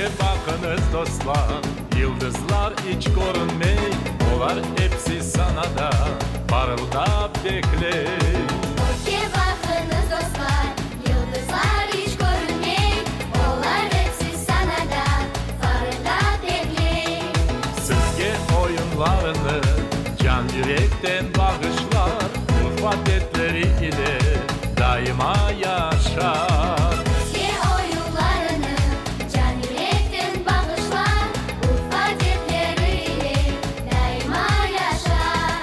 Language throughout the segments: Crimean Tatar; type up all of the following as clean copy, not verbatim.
Kökke baqıñız, dostlar, yıldızlar iç körünmey, Olar epsi sanada parıldap bekley. Kökke baqıñız, dostlar, yıldızlar iç körünmey, Olar epsi sanada parıldap bekley. Sizge oyunlarını can-yürekten bağışlar, Urf-adetleri ile daima yaşar. Sizge oyunlarını can-yürekten bağışlar, Urf-adetleri ile daima yaşar.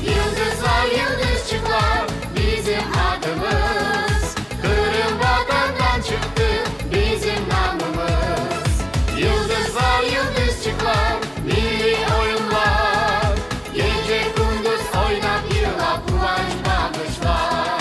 Yıldızlar, yıldızçıqlar bizim adımız, Qırım Vatandan çıqtı bizim namımız. Yıldızlar, yıldızçıqlar, milliy oyunlar, Gece-kündüz oynap, yırlap, quvanç bağışlar.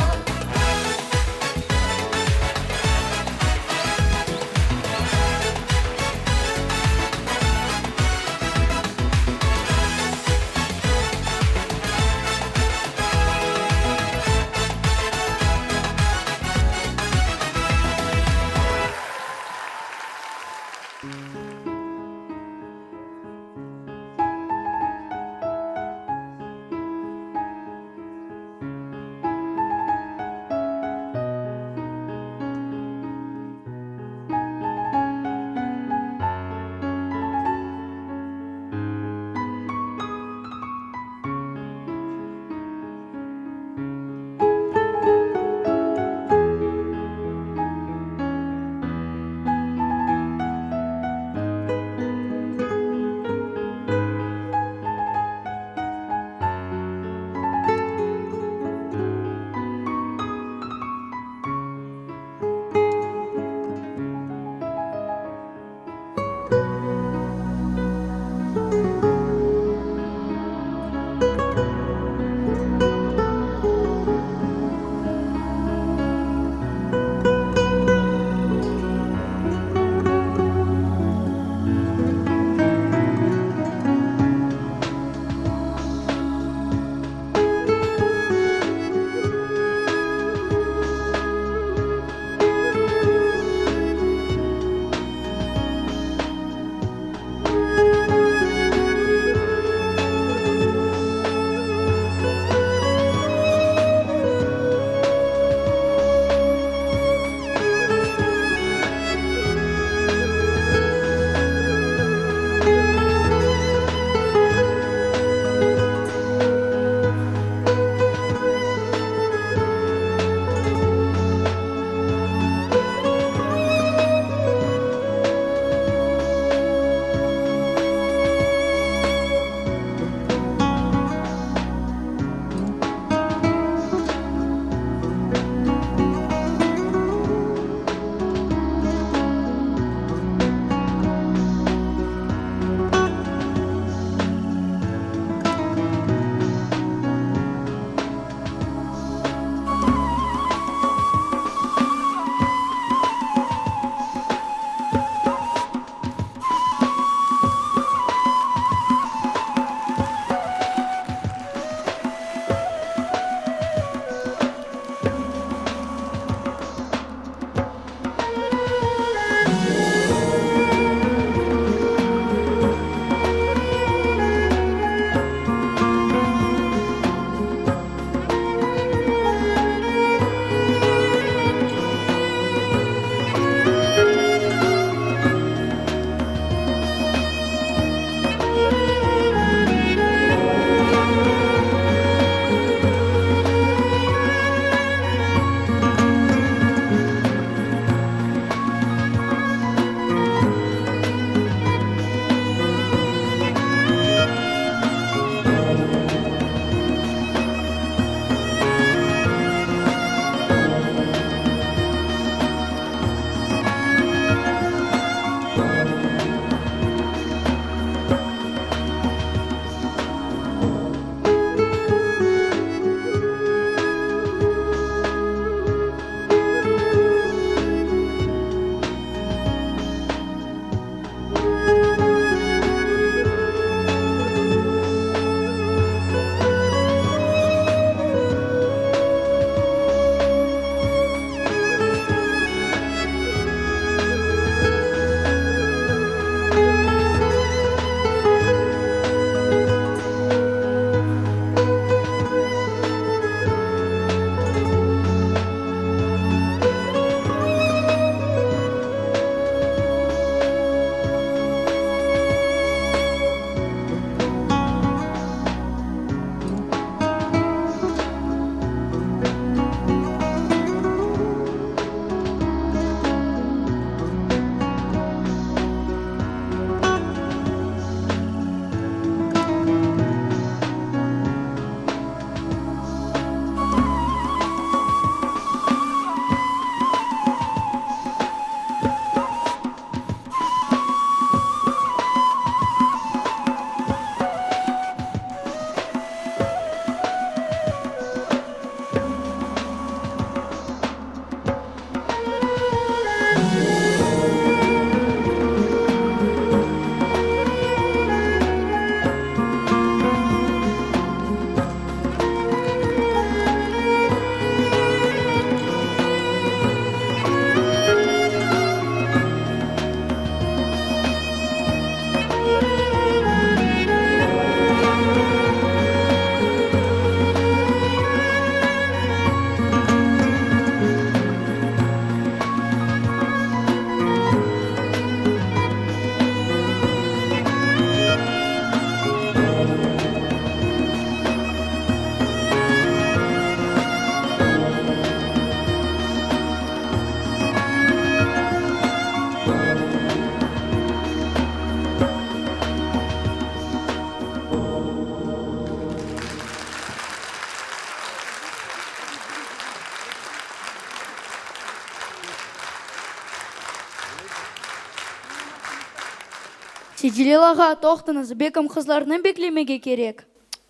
Secelil ağa, toqtañız, bekim qızlarnı beklemege kerek.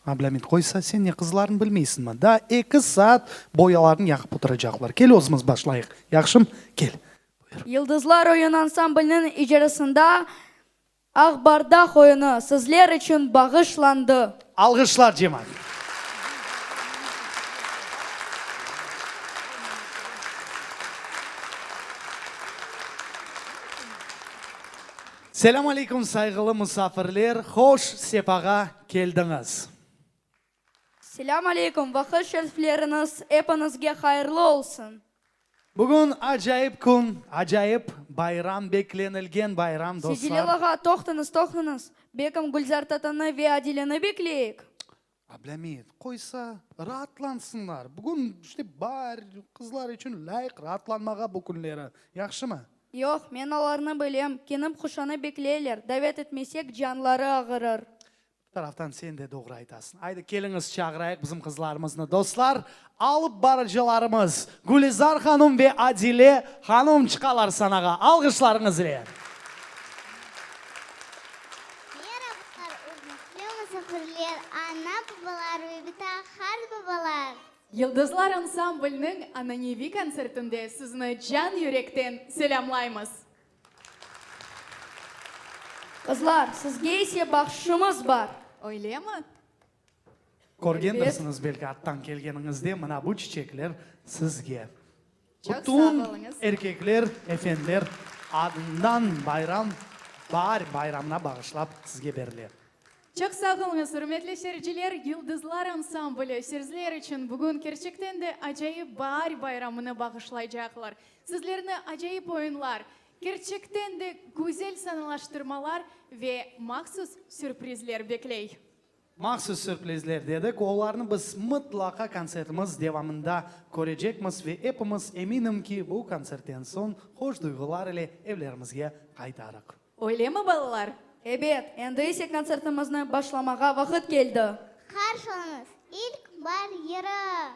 Ablâmit, qoysa, sen ne, qızlarnı bilmeysiñmi? Daa eki saat boyalarnı yaqıp oturacaqlar. Kel, özümiz başlayıq, yahşımı? Kel, buyur. Yıldızlar oyun ansambliniñ icrasında Aq bardaq oyunı sizler içün bağışlandı. Alğışlar, cemaat! Selâm aleyküm, sayğılı musafirler, hoş sefağa keldiñiz! Selâm aleyküm, vaqıt şerifleriñiz epiñizge hayırlı olsun! Bugün acayip kün, acayip bayram, beklenilgen bayram, dostlar. Secelil ağa, toqtañız, toqtañız, bekim Gülzar tatanı ve Adileni bekleyik. Ablâmit, qoysa, raatlansınlar. Bugün, işte, baar, qızlar içün lâyıq raatlanmağa bu künleri. Yahşımı? Yoq, men olarnı bilem, kinip quşanı bekleyler, davet etmesek, canları ağırır. Bir taraftan sen de doğru aytasıñ. Aydı, keliñiz, çağırayıq bizim qızlarımıznı. Dostlar, alıp barıcılarımız Gülizar hanım ve Adile hanım çıqalar sanağa. Alğışlarıñız ile. Merhabalar, ürmetli musafirler, ana-babalar ve bita qartbabalar! Yıldızlar ansamblniñ ananeviy kontsertinde sizni can-yürekten selâmlaymız! Qızlar, sizge ise bahşışımız bar. Öylemi? Körgendirsiñiz belki attan kelgeniñizde, mına bu çiçekler sizge. Çoq sağ Bütün oluñız. erkekler, efendiler adından bayram, baar bayramına bağışlap sizge berile. Çoq sağ oluñız, ürmetli seyirciler, Yıldızlar ansambli sizler içün bugün kerçekten de acayip baar bayramını bağışlaycaqlar. Sizlerni acayip oyunlar, kerçekten de güzel sanalaştırmalar ve mahsus sürprizler bekley. Mahsus sürprizler dedik, olarnı biz mıtlaqa kontsertimiz devamında körecekmiz ve epimiz, eminim ki, bu kontsertten soñ hoş duyğular ile evlerimizge qaytarıq. Öylemi, balalar? Ebet, endi ise kontsertimizni başlamağa vaqıt keldi. Qarşılañız, ilk baar yırı!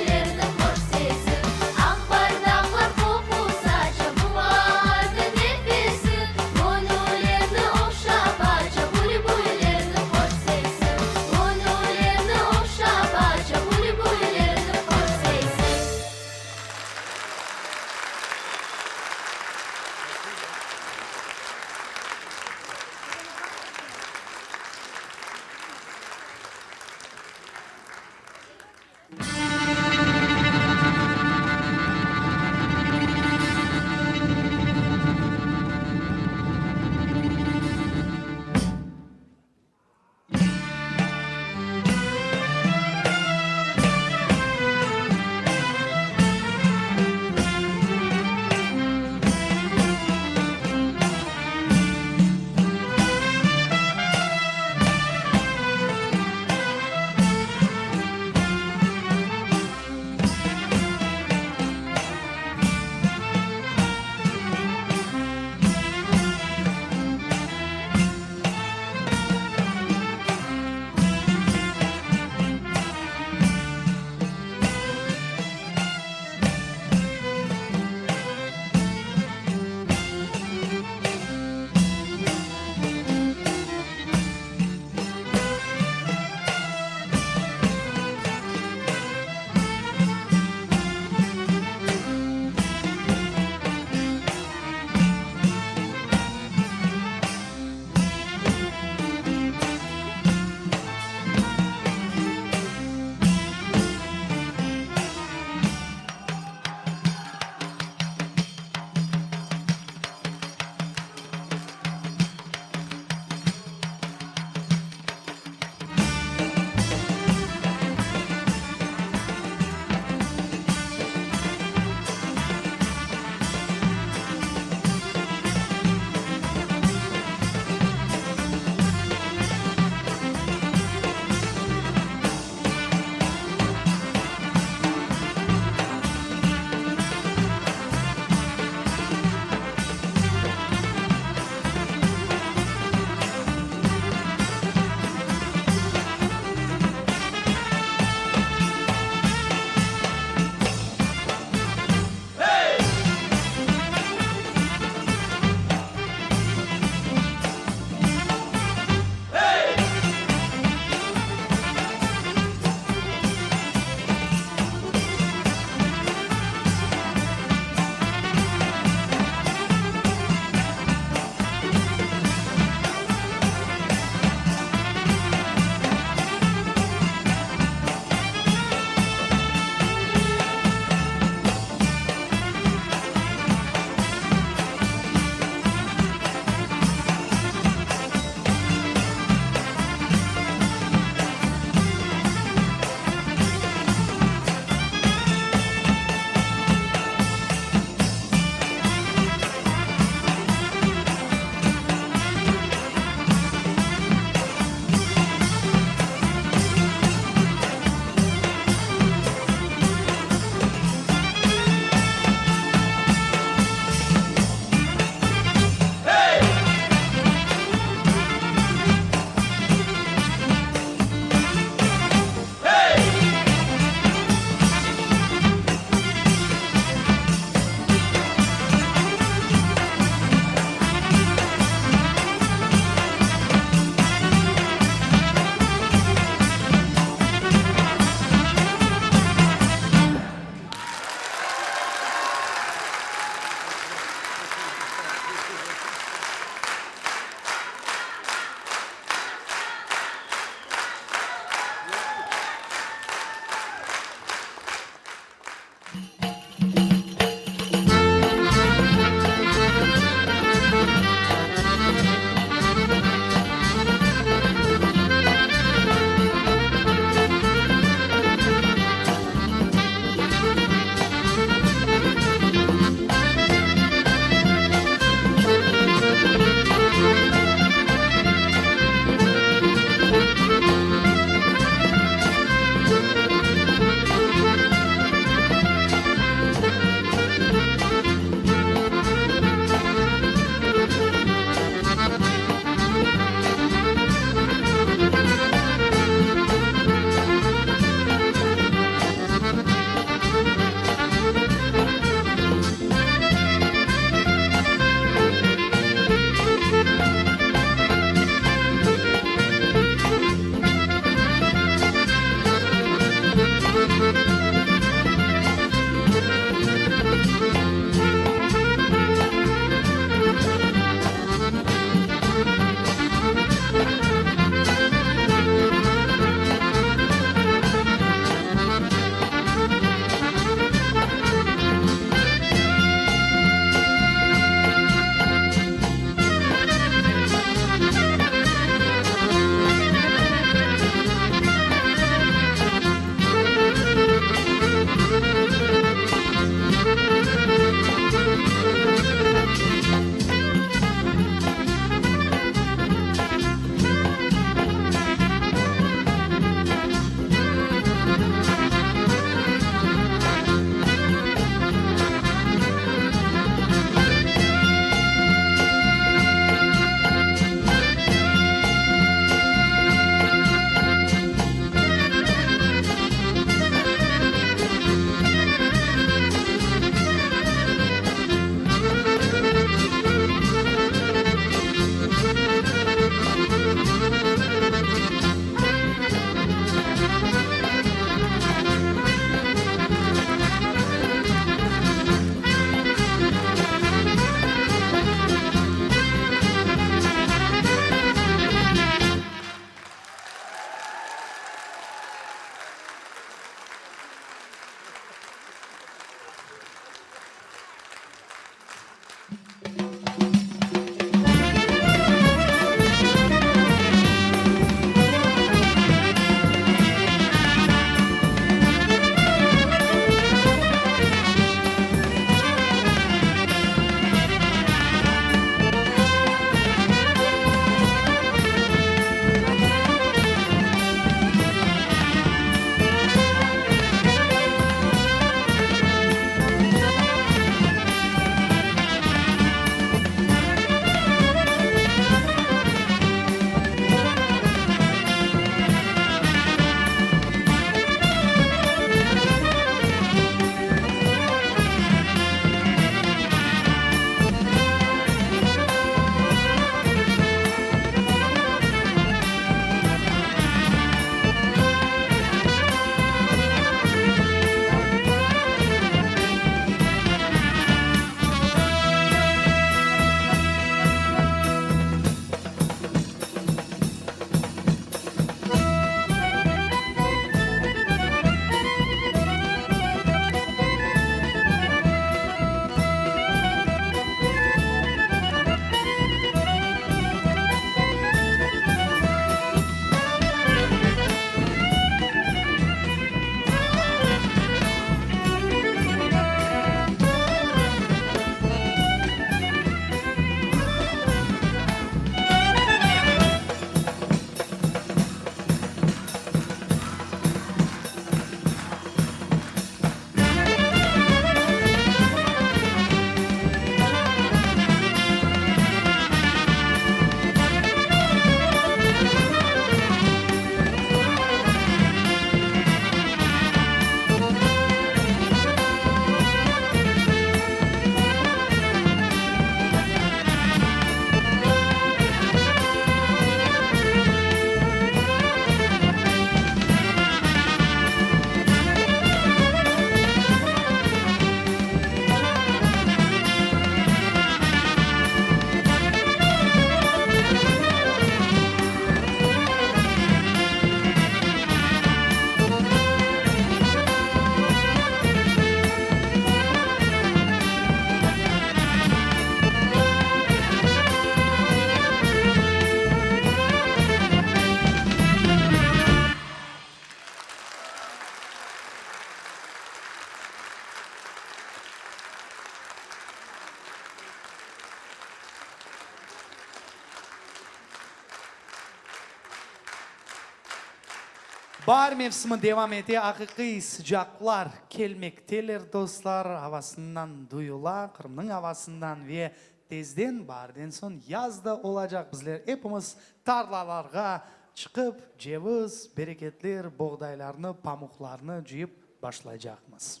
Baar mevsimi devam ete, aqiqiy sıcaqlar kelmekteler, dostlar, avasından duyula, Qırımnıñ avasından ve tezden, baarden soñ yaz da olacaq, bizler epimiz tarlalarğa çıqıp, ceviz, bereketler, boğdaylarnı, pamuqlarnı cıyıp başlaycaqmız.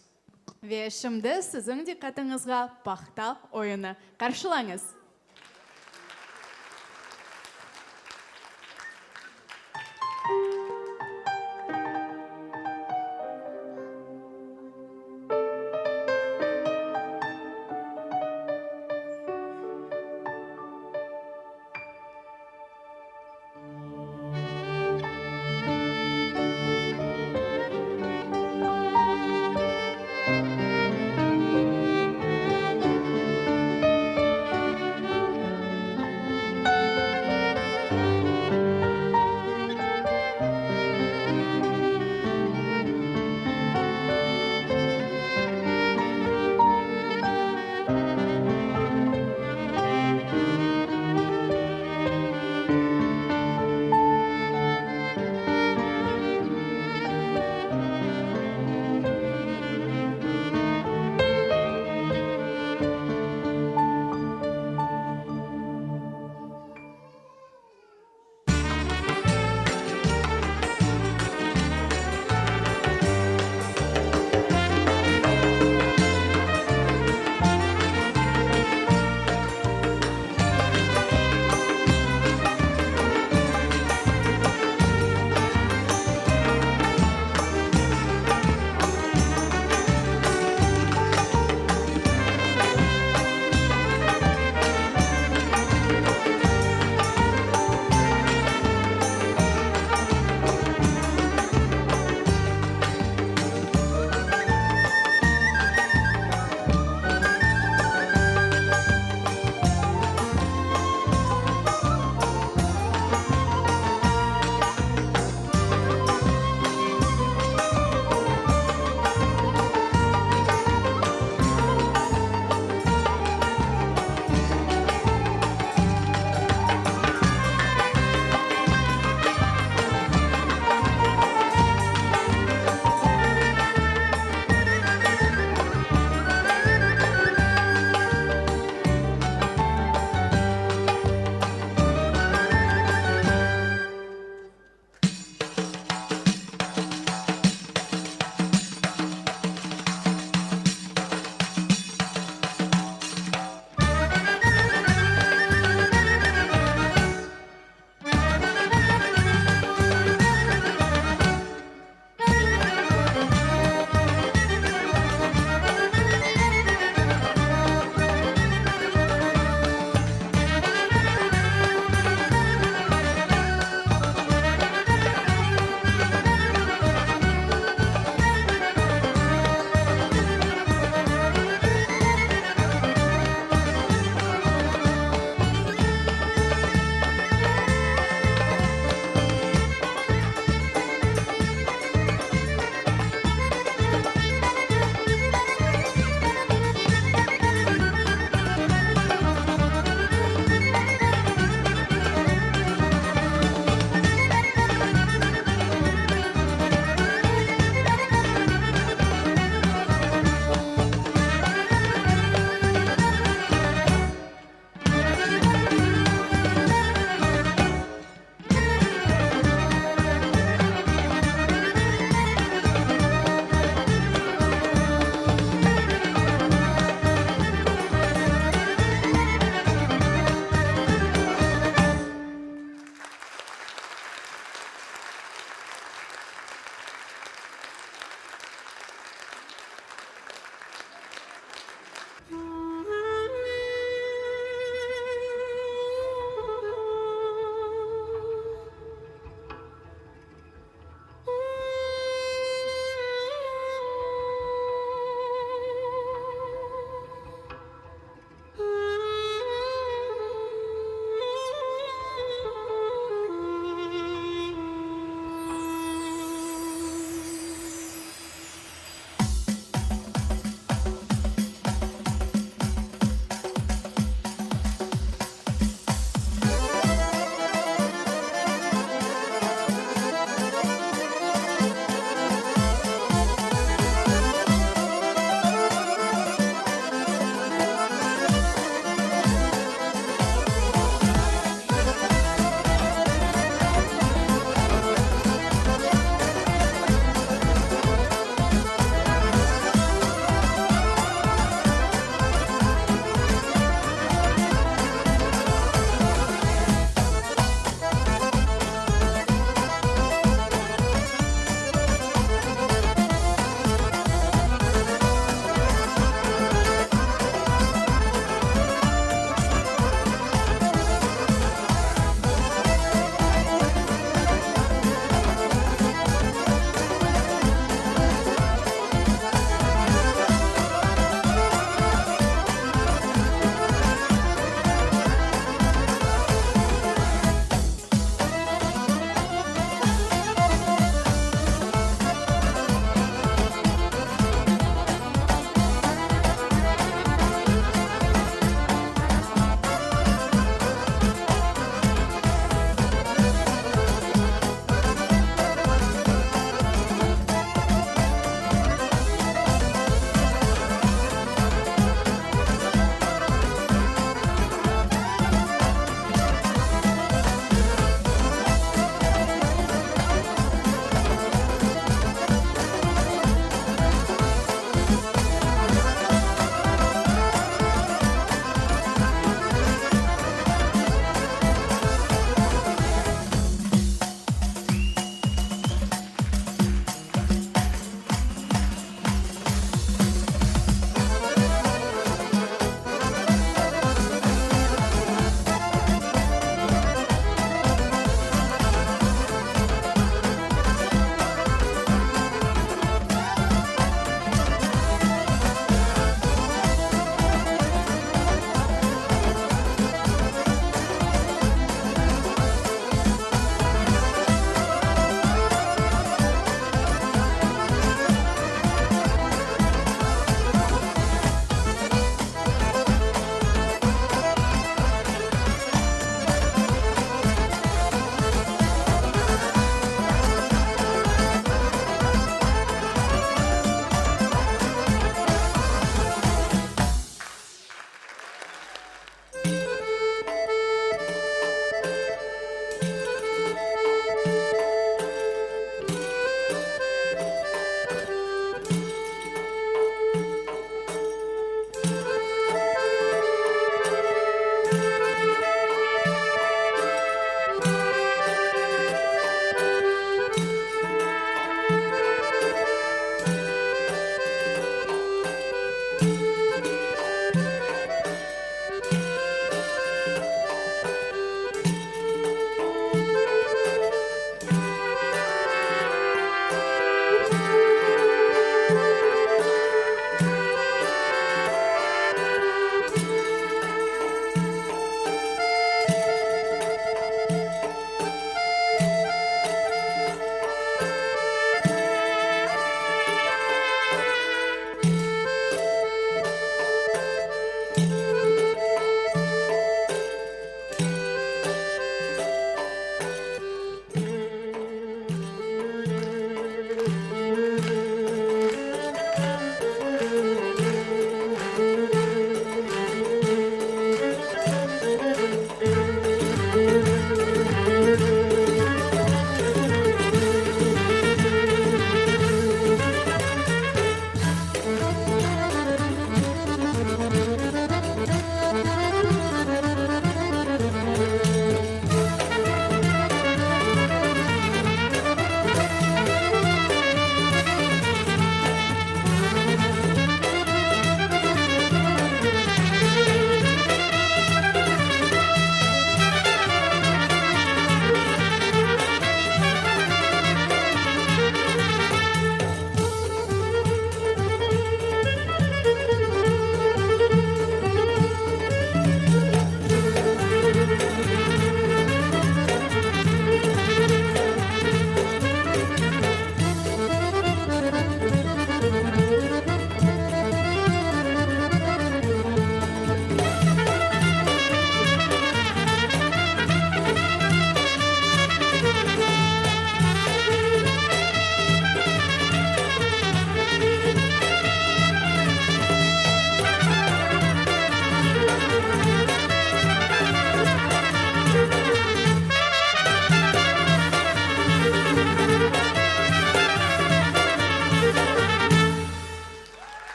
Ve şimdi siziñ diqqatıñızğa Pahta oyunı. Qarşılañız!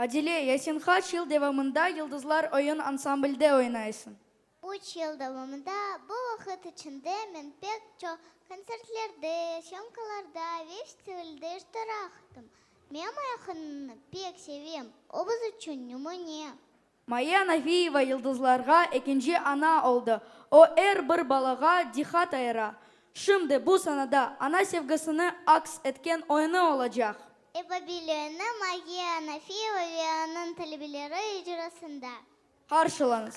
Adile, ya sen qaç yıl devamında Yıldızlar oyun ansamblde oynaysıñ? Üç yıl devamında, bu vaqıt içinde men pek çoq kontsertlerde, syomkalarda ve festivalde iştirak ettim. Men Mayahanımnı pek sevem, o biz içün nümüne. Maya Nafiyeva yıldızlarğa ekinci ana oldı. O, er bir balağa diqqat ayıra. Şimdi bu sanada ana sevgisini aks etken oyunı olacaq. Ebabil oyunı Maya Nafiyeva ve onıñ talebeleri icrasında. Qarşılañız.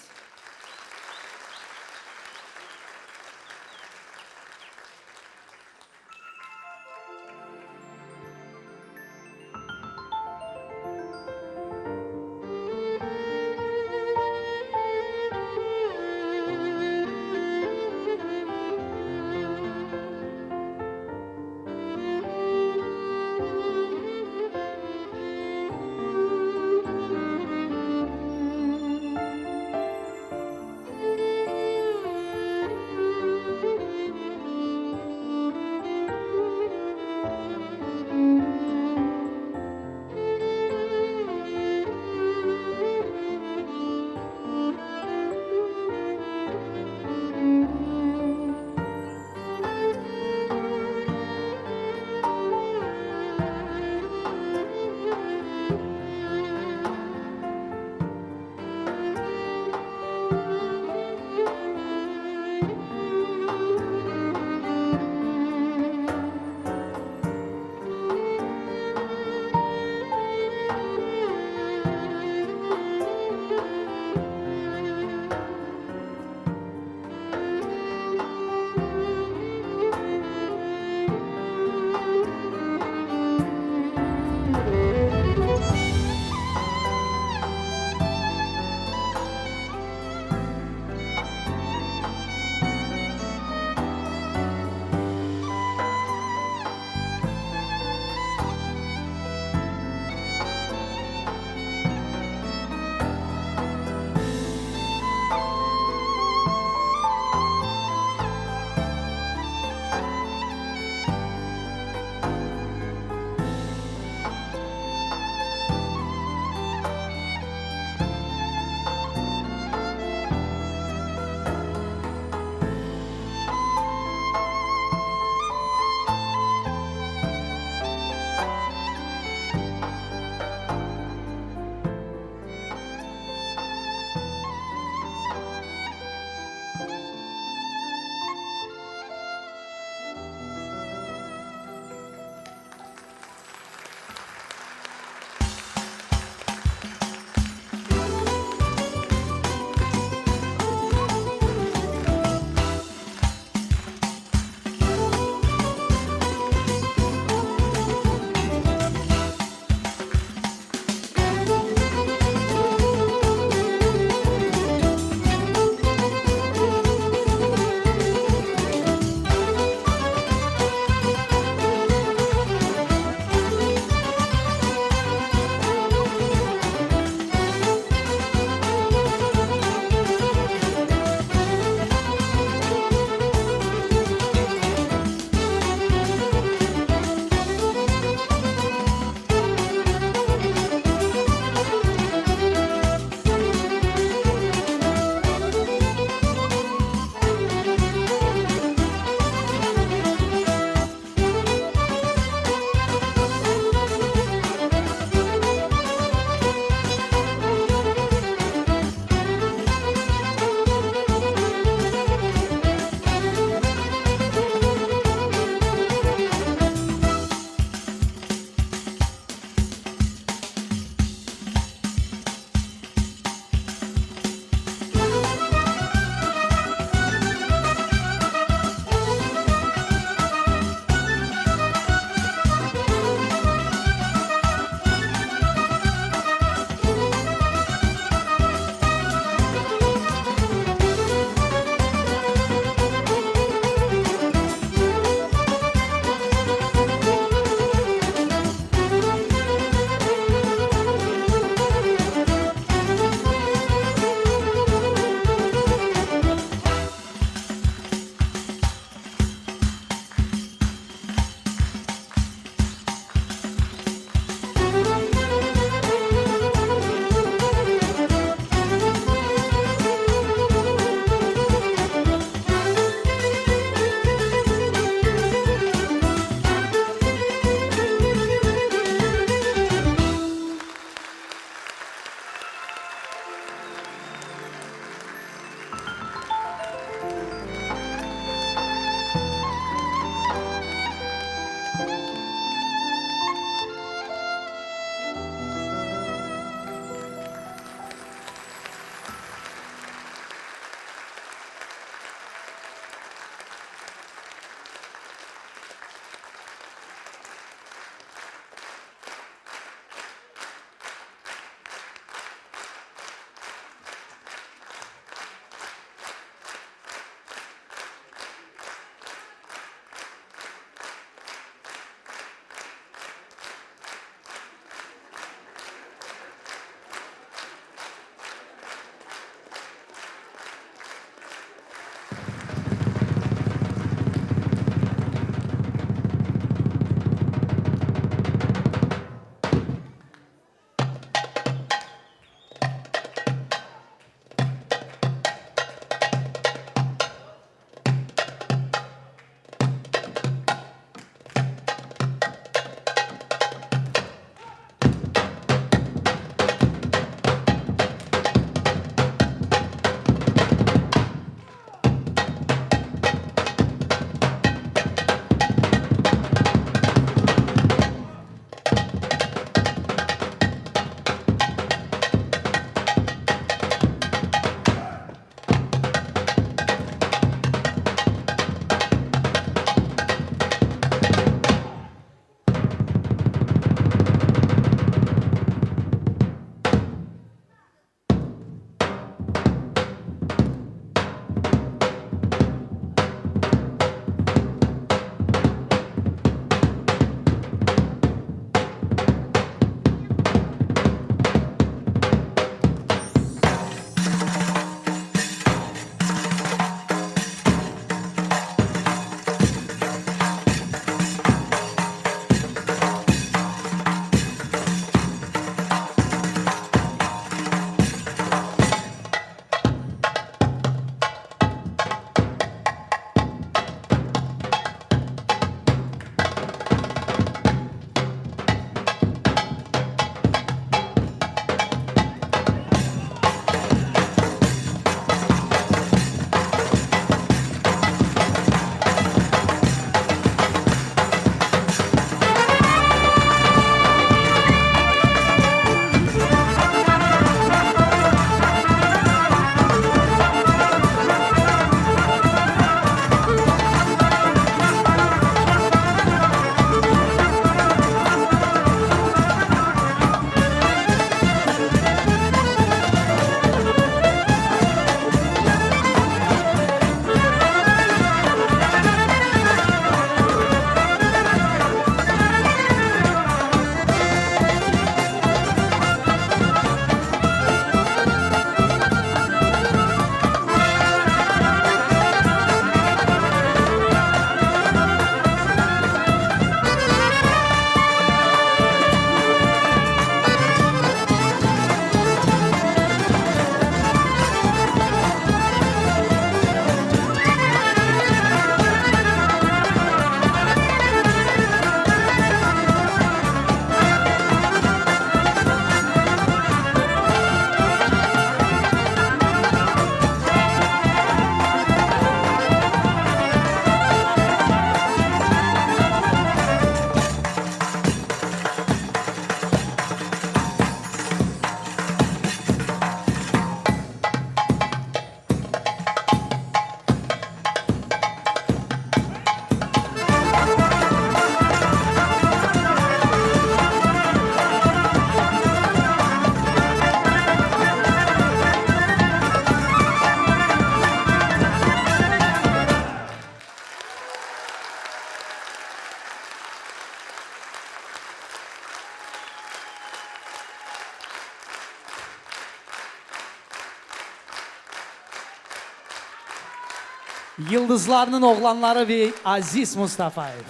Yıldızlarnıñ oğlanları ve Aziz Mustafayev.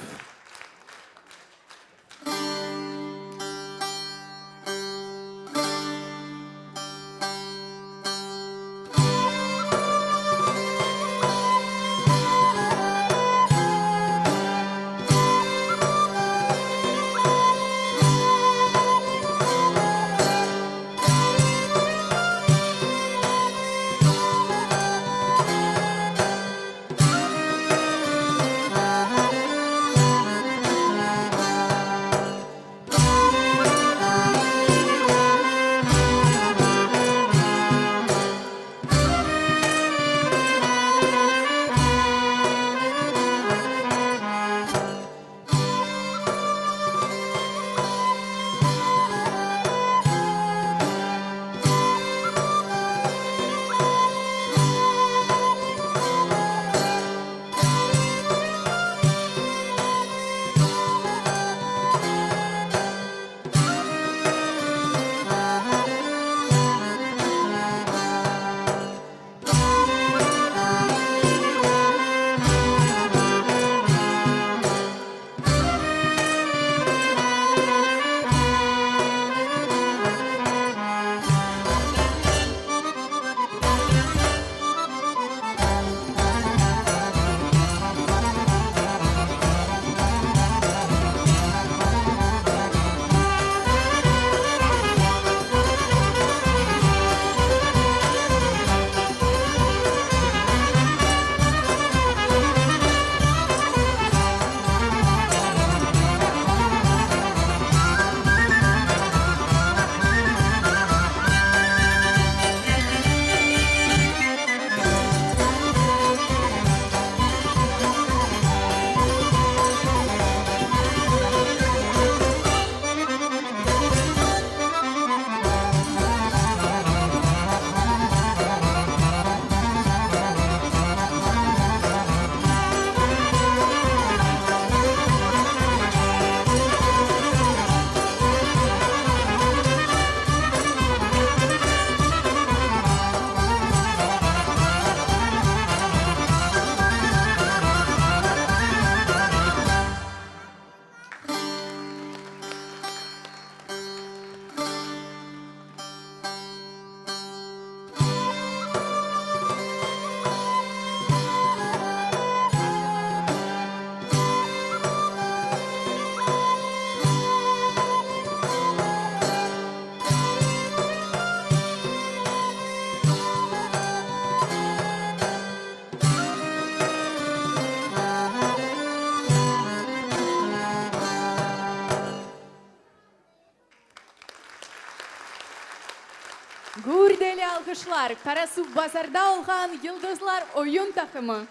Gürdeli alqışlar, Qarasuvbazarda olğan Yıldızlar oyun taqımı.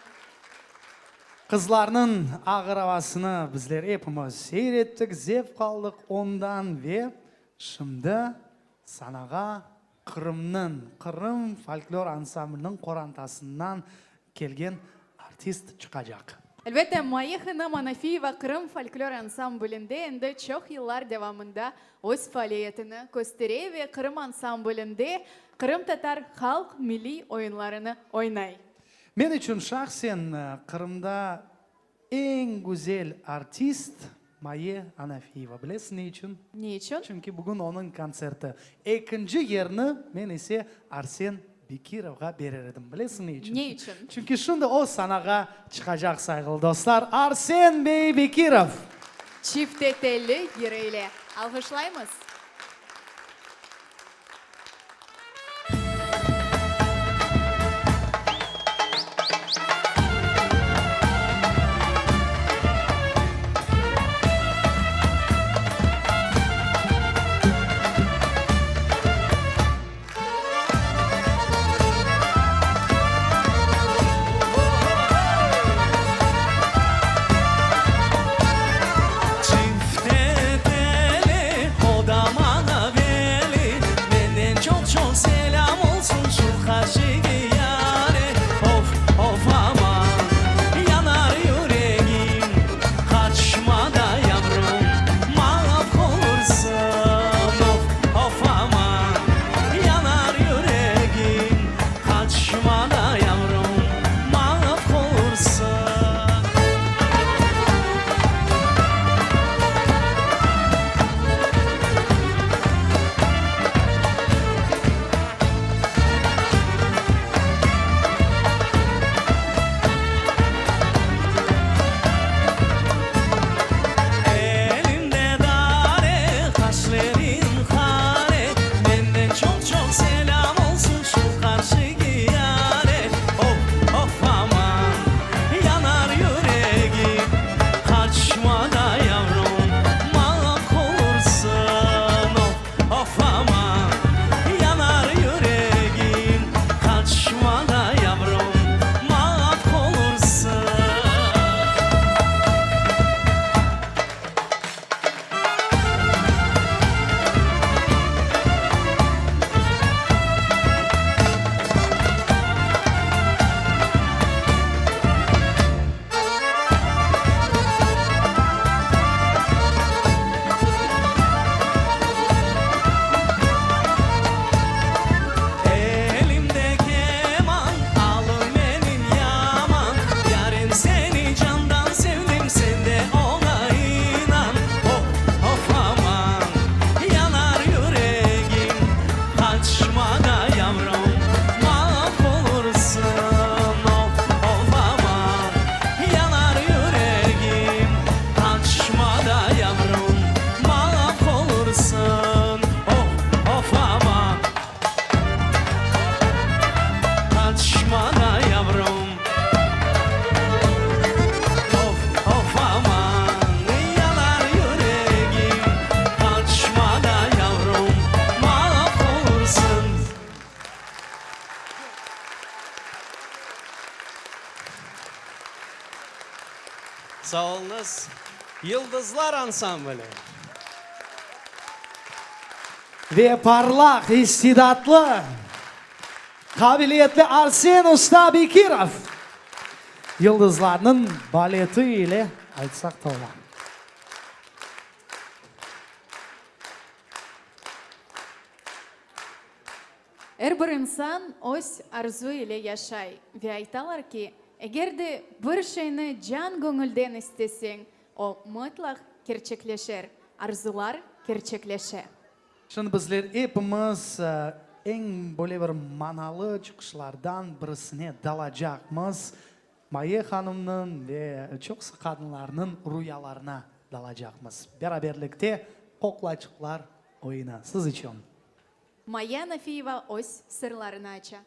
Qızlarnıñ ağır avasını bizler epimiz seyir ettik, zevq aldıq ondan ve şimdi sanağa Qırımnıñ Qırım folklor ansambliniñ qorantasından kelgen artist çıqacaq. Elbette, Maye hanım Anafiyeva Qırım folklor ansamblinde endi çoq yıllar devamında öz faaliyetini köstere ve Qırım ansamblinde qırımtatar halq milliy oyunlarını oynay. Men içün şahsen Qırımda eñ güzel artist Maye Anafiyeva. Bilesiñ ne içün? Ne içün? Çünki bugün onıñ kontserti. Ekinci yerni men ise Arsen Bekirovğa berer edim. Bilesiñ ne içün? Ne içün? Çünki şimdi o sanağa çıqacaq, sayğılı dostlar. Arsen bey Bekirov! Çifte telli yırı ile alğışlaymız. Çifte teli odam. Alğışlaymız Yıldızlar ansambli. Ve parlaq, istidatlı, qabiliyetli Arsen usta Bekirov Yıldızlarnıñ baleti ile aytsaq da ola. Er bir insan öz arzu ile yaşay ve aytalar ki, eger de bir şeyni can-göñülden isteseñ, o mıtlaq kerçekleşer, arzular kerçekleşe. Şimdi bizler epimiz eñ böyle bir manalı çıqışlardan birisine dalacaqmız, Maye hanımnıñ ve çoqusı qadınlarnıñ ruyalarına dalacaqmız. Beraberlikte Qoqlaçıqlar oyunı siz içün. Maya Nafiyeva öz sırlarını aça.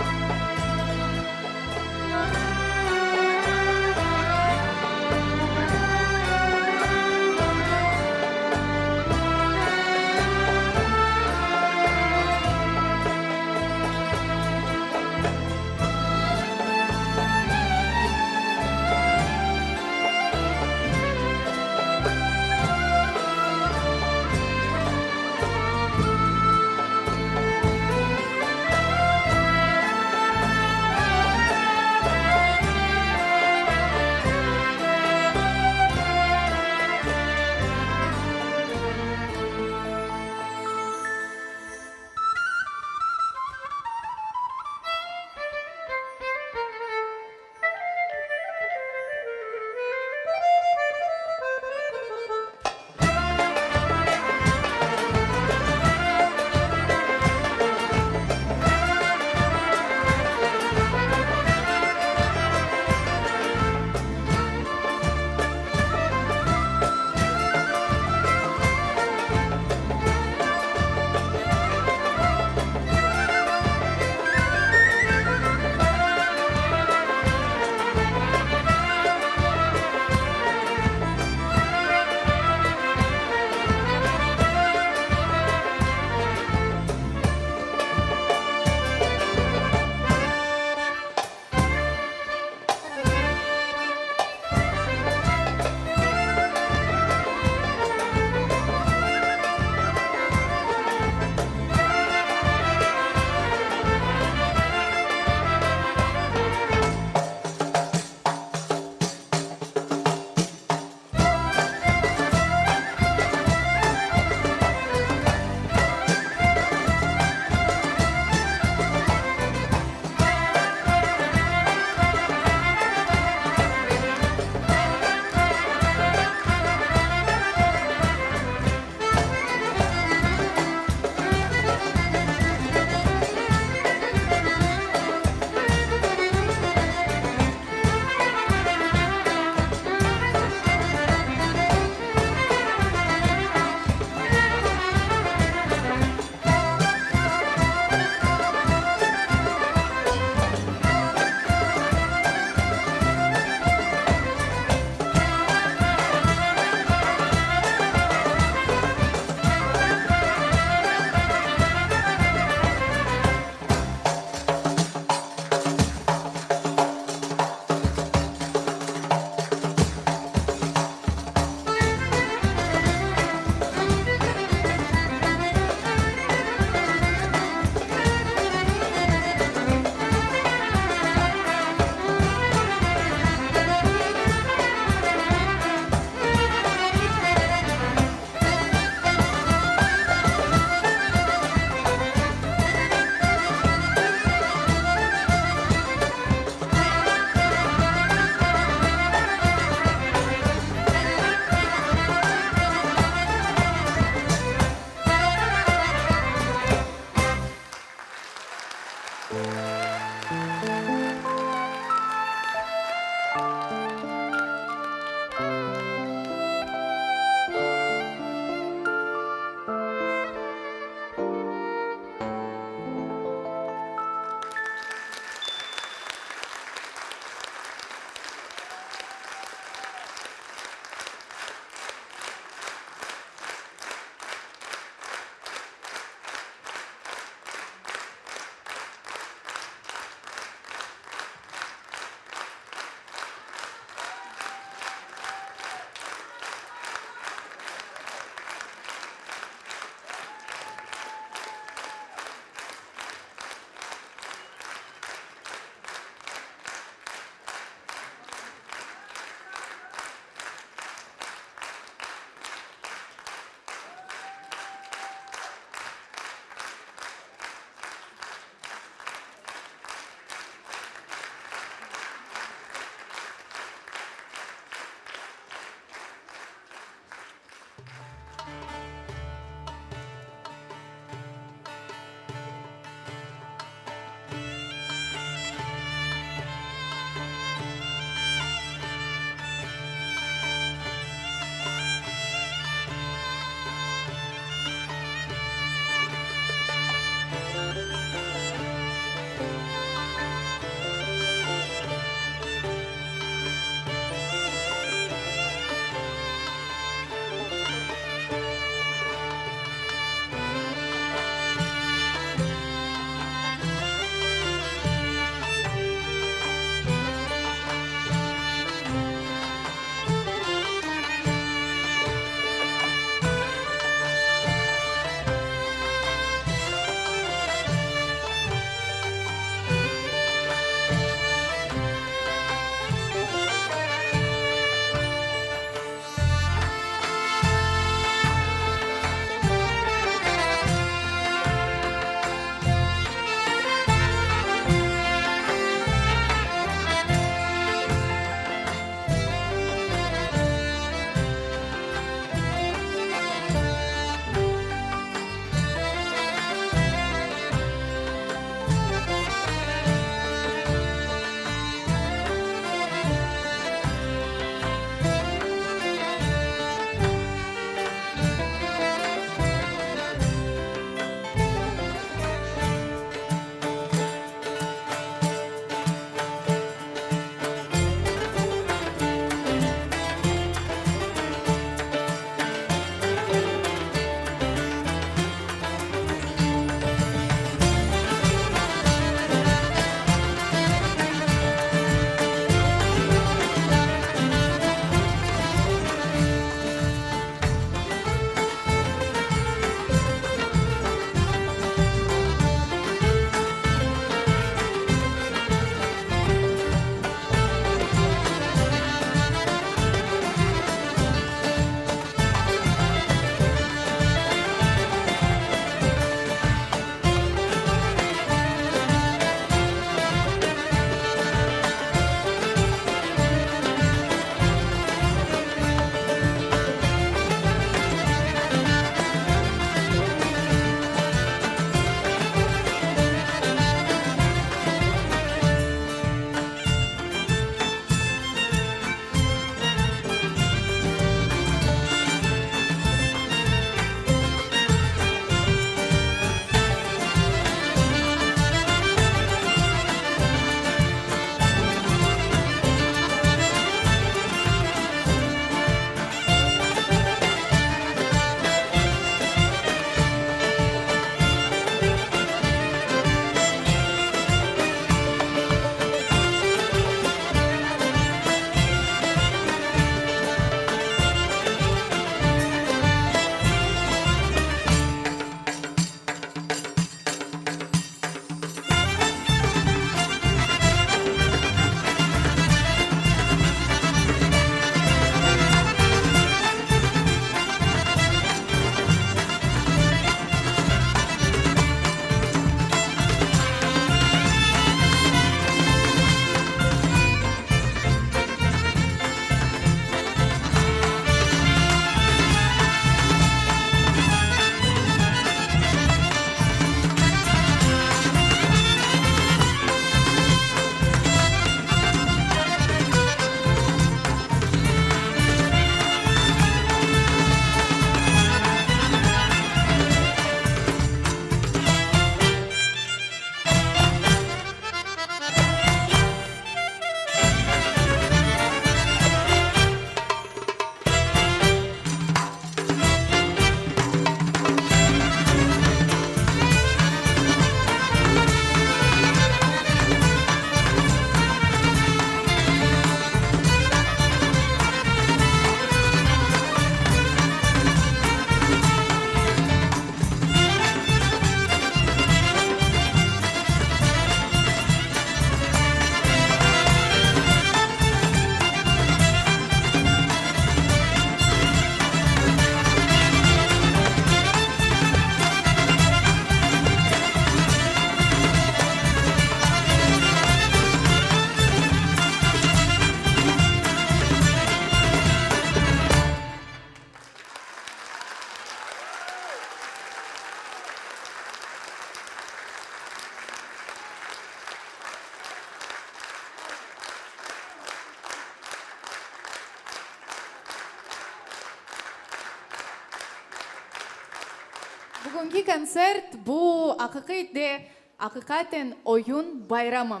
Bugünki kontsert bu aqiqiy de, aqiqaten oyun bayramı.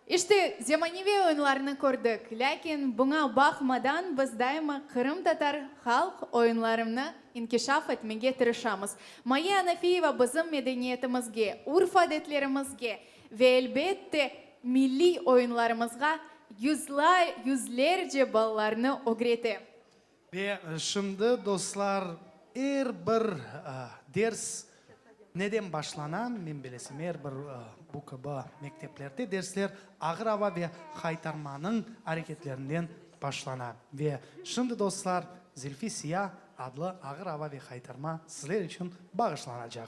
İşte, zemaneviy oyunlarnı kördik, lâkin buña baqmadan biz daima qırımtatar halq oyunlarını inkişaf etmege tırışamız. Maye Anafiyeva bizim medeniyetimizge, urf-adetlerimizge ve elbette milliy oyunlarımızğa yüzlerce balalarnı ögrete. Ve şimdi, dostlar, er bir ders neden başlana? Men bilesem, er bir bu kibi mekteplerde dersler ağır ava ve haytarmanıñ areketlerinden başlana. Ve şimdi, dostlar, Zilfi Siya adlı ağır ava ve haytarma sizler içün bağışlanacaq.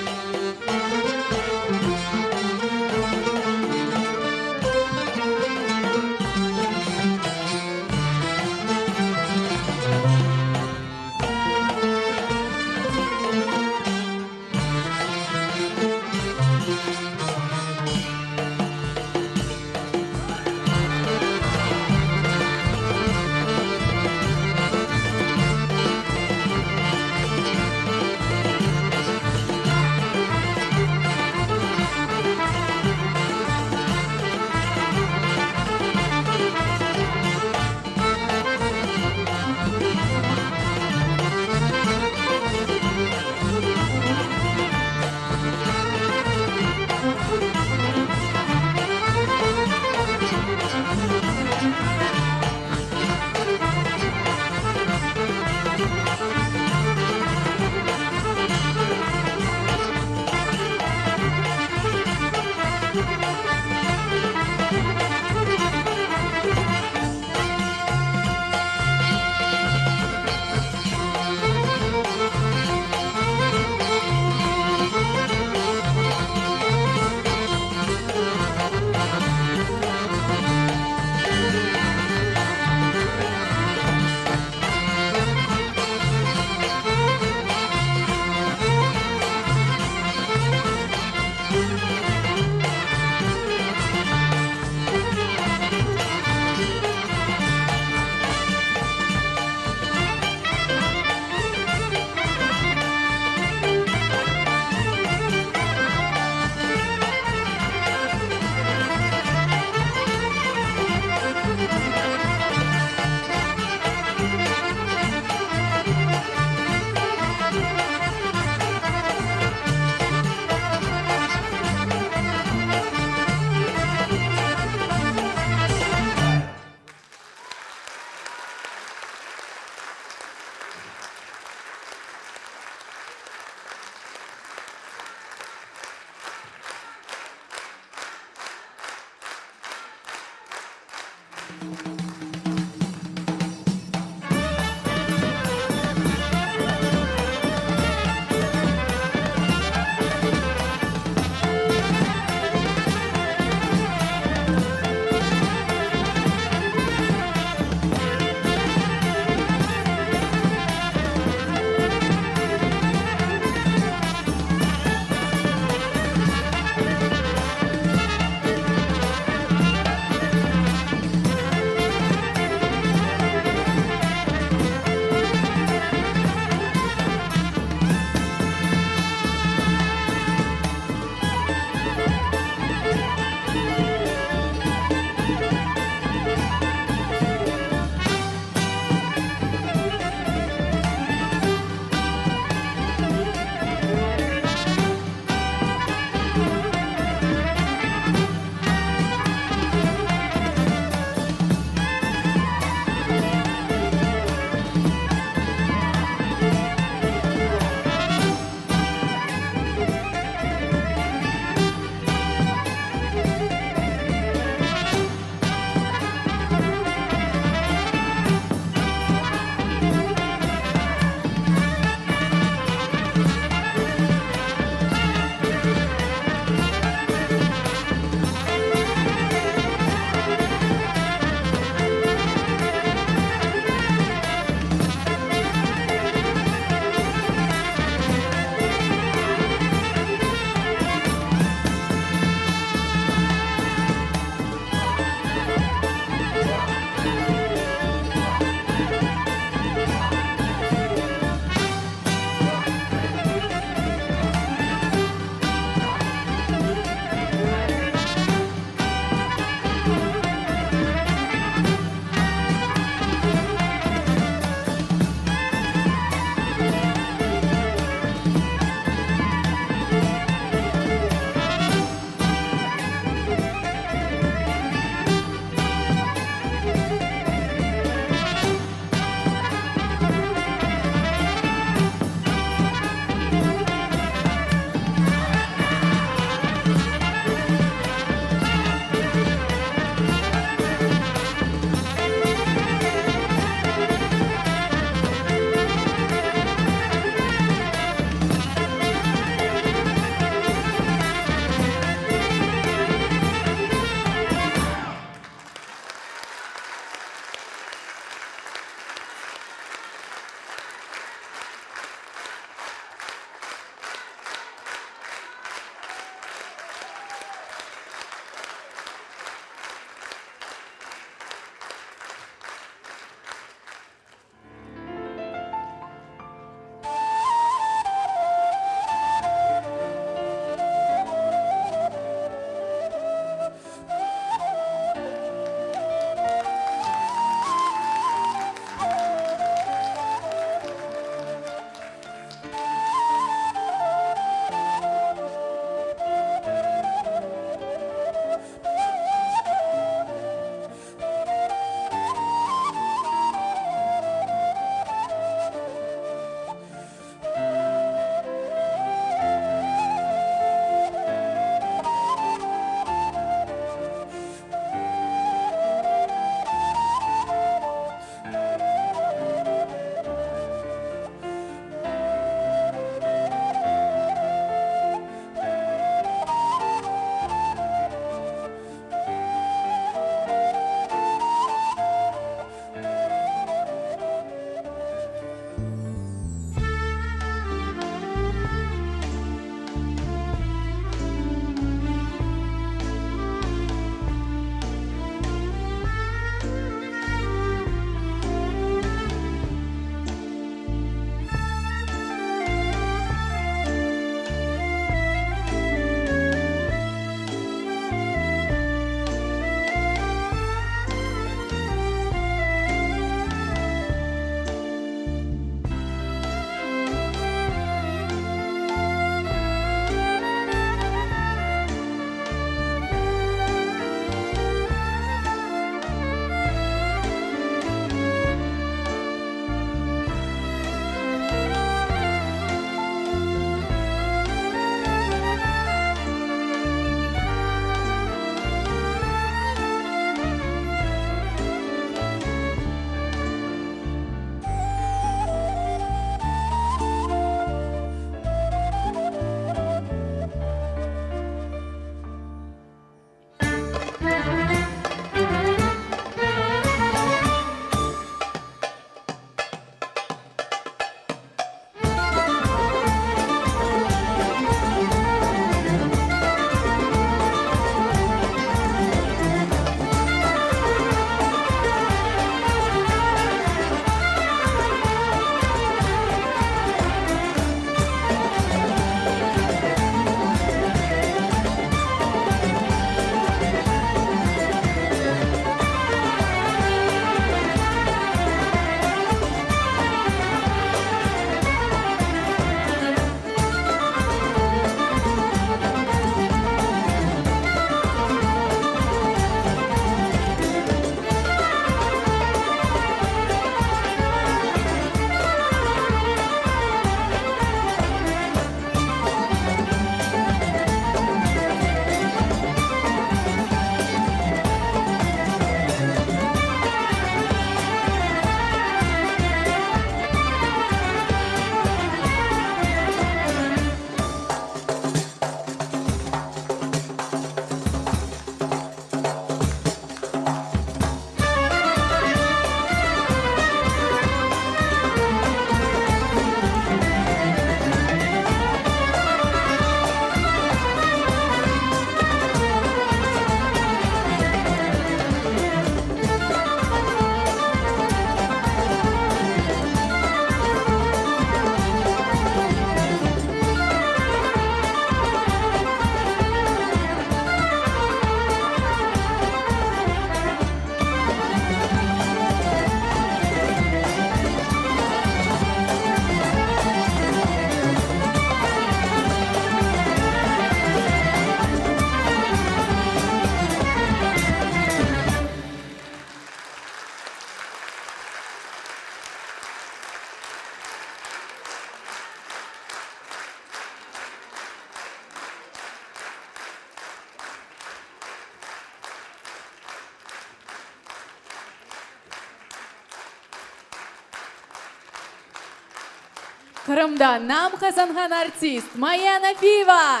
Qırımda nam qazanğan artist Maya Nafiyeva!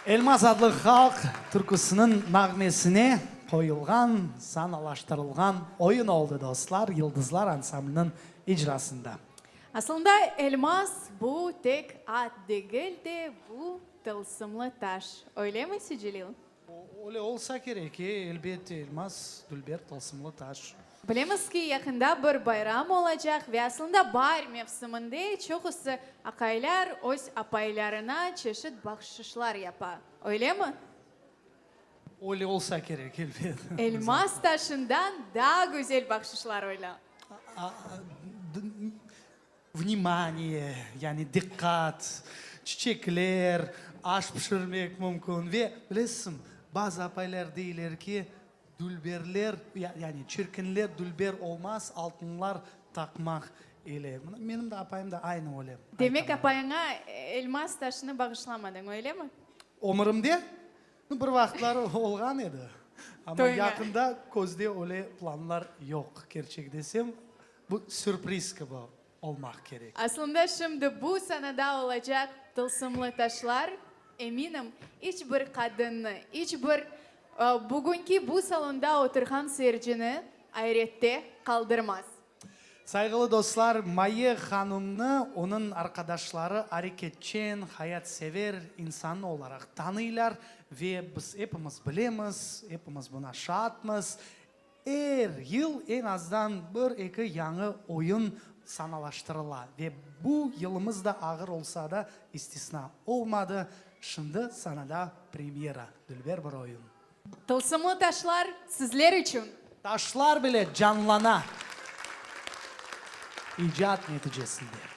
Elmaz adlı halq türküsiniñ nağmesine qoyulğan, sanalaştırılğan oyun oldı, dostlar, Yıldızlar ansambliniñ icrasında. Aslında elmaz bu tek ad degil de, bu tılsımlı taş. Öylemi, Secelil? Öyle olsa kerek, e, elbette, elmaz, dülber, tılsımlı taş. Bilemiz ki, yaqında bir bayram olacaq ve aslında baar mevsiminde çoqusı aqaylar öz apaylarına çeşit bahşışlar yapa, öylemi? Öyle olsa kerek, elbet. Elmaz taşından daa güzel bahşışlar öyle. Vnimaniye, yani diqqat, çiçekler, aş pişirmek mümkün. Ve, bilesiñ, bazı apaylar deyler ki, dülberler, yani çirkinler dülber olmaz, altınlar taqmaq ile. Mına menim de apayım da aynı öyle. Demek, apayıña elmaz taşını bağışlamadıñ, öylemi? Ömürimde? Bir vaqıtları olğan edi, amma yaqında közde öyle planlar yoq, kerçek desem, bu sürpriz kibi olmaq kerek. Aslında şimdi bu sanada olacaq tılsımlı taşlar, eminim, iç bir qadınnı, iç bir bugünki bu salonda oturğan seyircini ayrette qaldırmaz. Sayğılı dostlar, Maye hanımnı onıñ arqadaşları areketçen, hayatsever insan olaraq tanıylar ve biz epimiz bilemiz, epimiz buna şaatmız, er yıl eñ azdan bir-eki yañı oyun sanalaştırıla ve bu yılımız da ağır olsa da istisna olmadı, şimdi sanada premyera, dülber bir oyun. Tılsımlı taşlar sizler içün! Taşlar bile canlana icat neticesinde.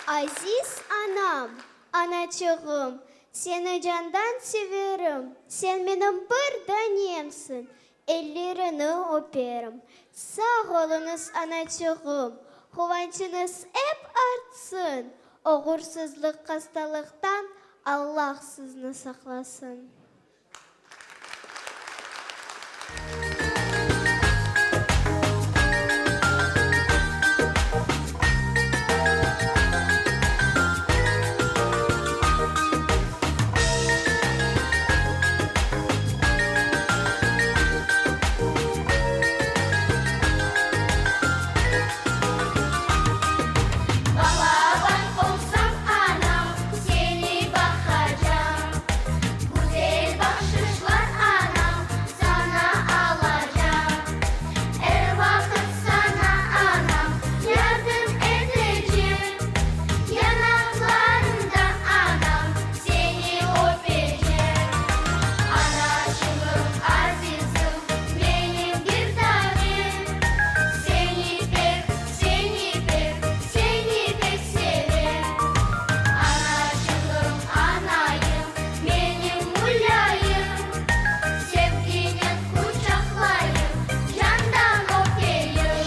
Aziz anam, anaçığım, seni candan severim, sen menim bir danemsiñ, elleriñi öperim. Sağ oluñız, anaçığım, quvançıñız ep artsın, oğursızlıq, hastalıqtan Allah sizni saqlasın. Balaban olsam, anam, seni baqacam. Güzel bahşışlar, anam, sana alacam. Er vaqıt sana, anam, yardım etecem. Yanaqlarından, anam, seni öpecem. Anaçığım, azizim, menim bir tanem. Seni pek, seni pek, seni pek sevem. Anaçığım, anayım, menim mulâyım. Sevginen quçaqlayım, candan öpeyim.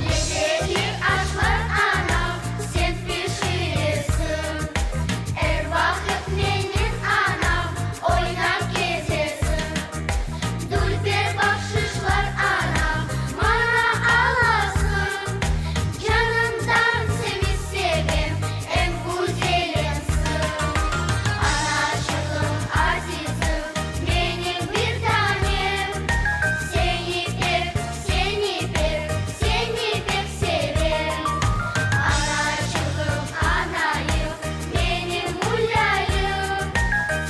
Lezetli aşlar, anam, sen pişiresiñ. Er vaqıt menen, anam, oynap kezesiñ. Dülber bahşışlar, anam, maña alasıñ. Canımdan seni sevem, eñ güzelimsiñ. Anaçığım, azizim, menim bir tanem. Seni pek, seni pek, seni pek sevem. Anaçığım, anayım, menim mulâyım.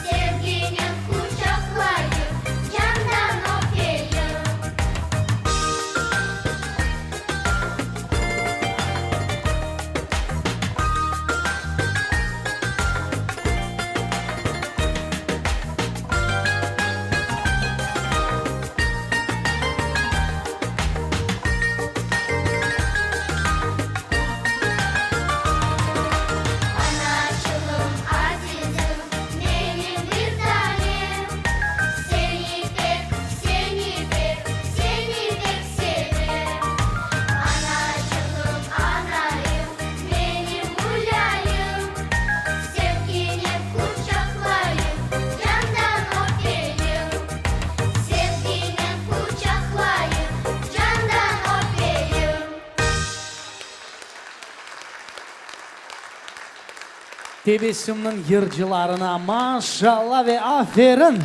Sevginen quçaqlayım, candan öpeyim. Anaçığım, azizim, menim bir tanem. Seni pek, seni pek, seni pek sevem. Anaçığım, anayım, menim mulâyım. Sevginen quçaqlayım, candan öpeyim. Sevginen quçaqlayım, candan öpeyim. Tebessümniñ yırcılarına maşalla ve aferin!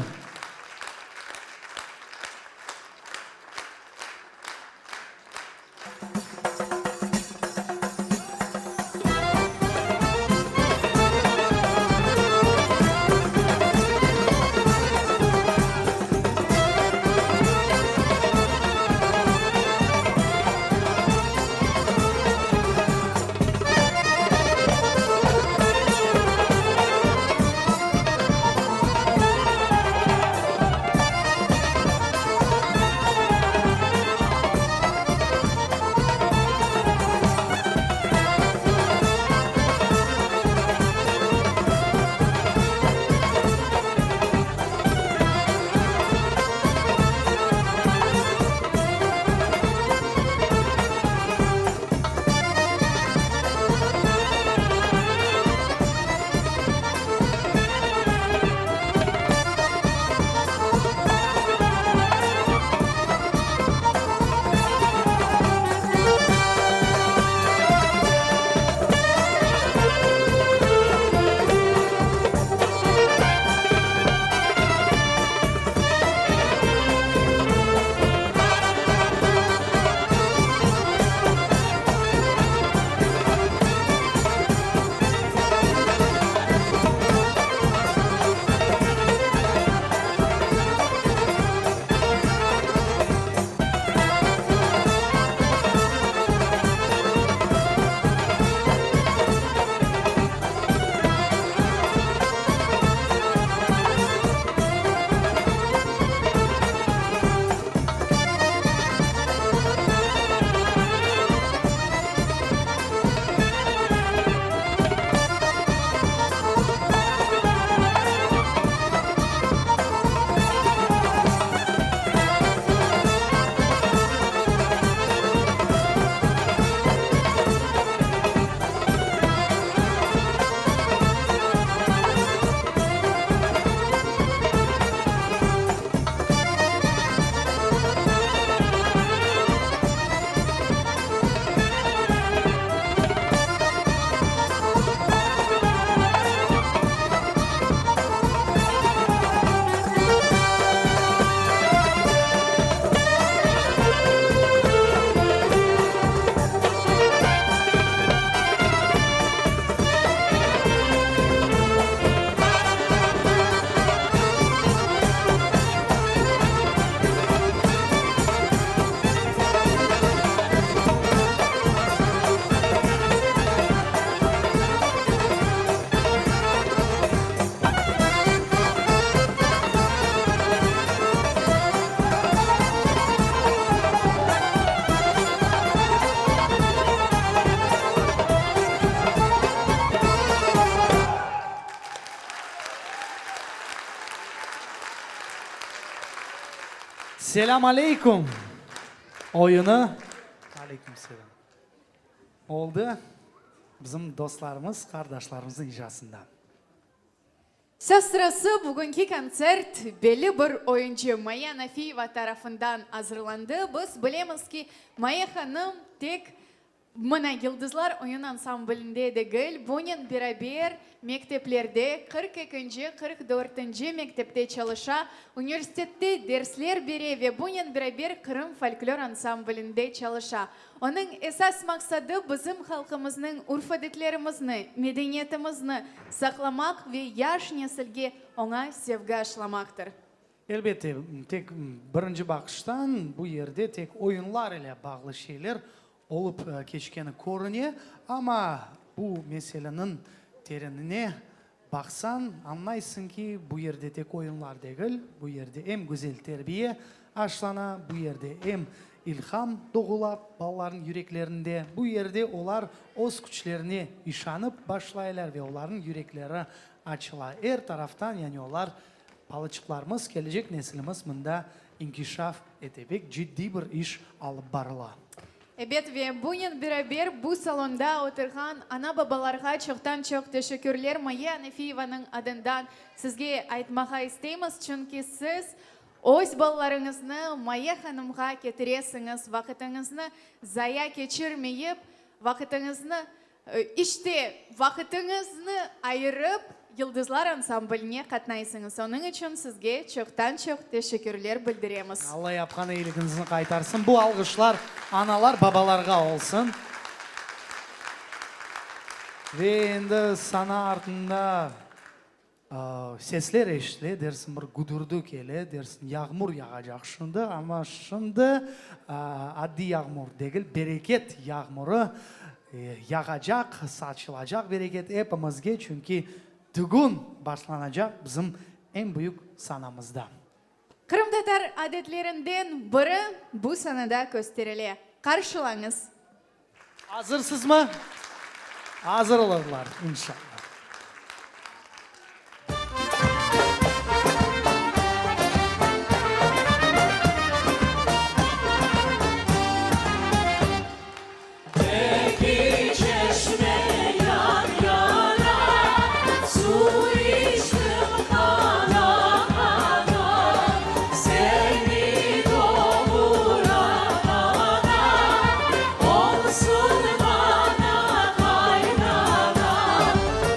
Selâm aleyküm oyunı, aleyküm selâm, oldı bizim dostlarımız, qardaşlarımıznıñ icrasında. Söz sırası, bugünki kontsert belli bir oyuncı Maya Nafiyeva tarafından azırlandı. Biz bilemiz ki, Maya hanım tek Mına, Yıldızlar oyun ansamblinde degil, bunen beraber mekteplerde, 42-nci, 44-nci mektepte çalışa, universitette dersler bere ve bunen beraber Qırım folklor ansamblinde çalışa. Onıñ esas maqsadı bizim halqımıznıñ urf-adetlerimizni, medeniyetimizni saqlamaq ve yaş nesilge oña sevgi aşılamaqtır. Elbette, tek birinci baqıştan bu yerde tek oyunlar ile bağlı şeyler olıp keçkeni körüne, amma bu meseleniñ terenine baqsañ, añlaysıñ ki, bu yerde tek oyunlar degil, bu yerde em güzel terbiye aşlana, bu yerde em ilham doğula balalarnıñ yüreklerinde, bu yerde olar öz küçlerine işanıp başlaylar ve olarnıñ yürekleri açıla er taraftan, yani olar Balaçıqlarımız, kelecek nesilimiz mında inkişaf ete, pek ciddiy bir iş alıp barıla. Ebet, ve bunen beraber bu salonda oturğan ana-babalarğa çoqtan-çoq teşekkürler Maya Anefiyevanıñ adından sizge aytmağa isteymiz, çünki siz öz balalarıñıznı Maya hanımğa ketiresiñiz, vaqıtıñıznı zaya keçirmeyip, vaqıtıñıznı İşte, vaqıtıñıznı ayırıp, Yıldızlar ansambline qatnaysıñız. Onıñ içün sizge çoqtan-çoq teşekkürler bildiremiz. Alla yapqan eyiligiñizni qaytarsın. Bu alğışlar analar, babalarğa olsun. Ve endi sana artında Sesler eşitile, dersiñ bir güdürdi kele, dersiñ yağmur yağacaq şimdi, amma şimdi addiy yağmur degil, bereket yağmurı yağacaq, saçılacaq bereket epimizge, çünki dügün başlanacaq bizim eñ büyük sanamızda. Qırımtatar adetlerinden biri bu sanada kösterile. Qarşılañız! Azırsızmı? Azır olurlar, inşallah. Eki çeşme yan-yana, suv içtim qana-qana, Seni doğuran ana, olsun maña qaynana.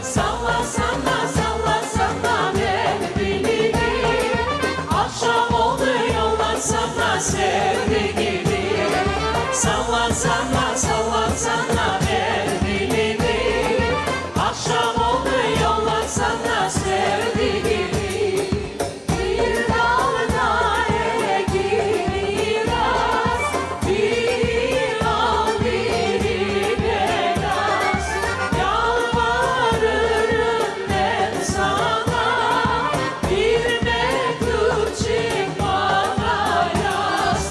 Salla-salla, salla-salla mendilini, Aqşam oldı, yollasana sevdigini. Salla-salla, salla-salla mendilini, Aqşam oldı, yollasana sevdigini. Bir dalda eki miras, Biri al, biri beyaz. Yalvarırım men saña, Bir mektüpçik maña yaz.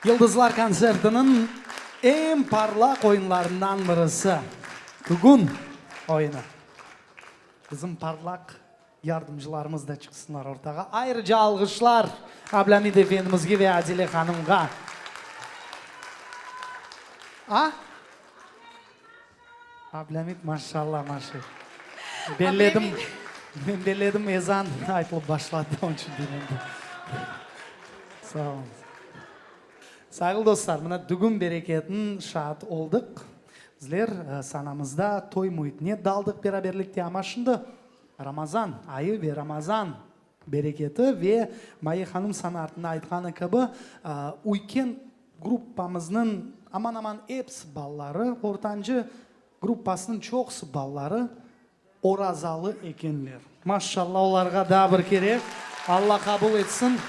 Yıldızlar kontsertiniñ eñ parlaq oyunlarından birisi, Tügün oyunı. Bizim parlaq yardımcılarımız da çıqsınlar ortağa. Ayrıca alğışlar Ablâmit efendimizge ve Adile hanımğa. A? Ablâmit maşalla maşi. Belledim, men belledim ezan aytılıp başladı, onıñ içün deyim. Sağ oluñız. Sayğılı dostlar, mına dügün bereketiniñ şaat oldıq. Bizler sanamızda toy müitine daldıq beraberlikte, amma şimdi Ramazan ayı ve Ramazan bereketi ve Maye hanım sana artında aytqanı kibi, üyken gruppamıznıñ aman-aman episi balaları, ortancı gruppasınıñ çoqusı balaları orazalı ekenler. Maşşalla olarğa daa bir kere Alla qabul etsin.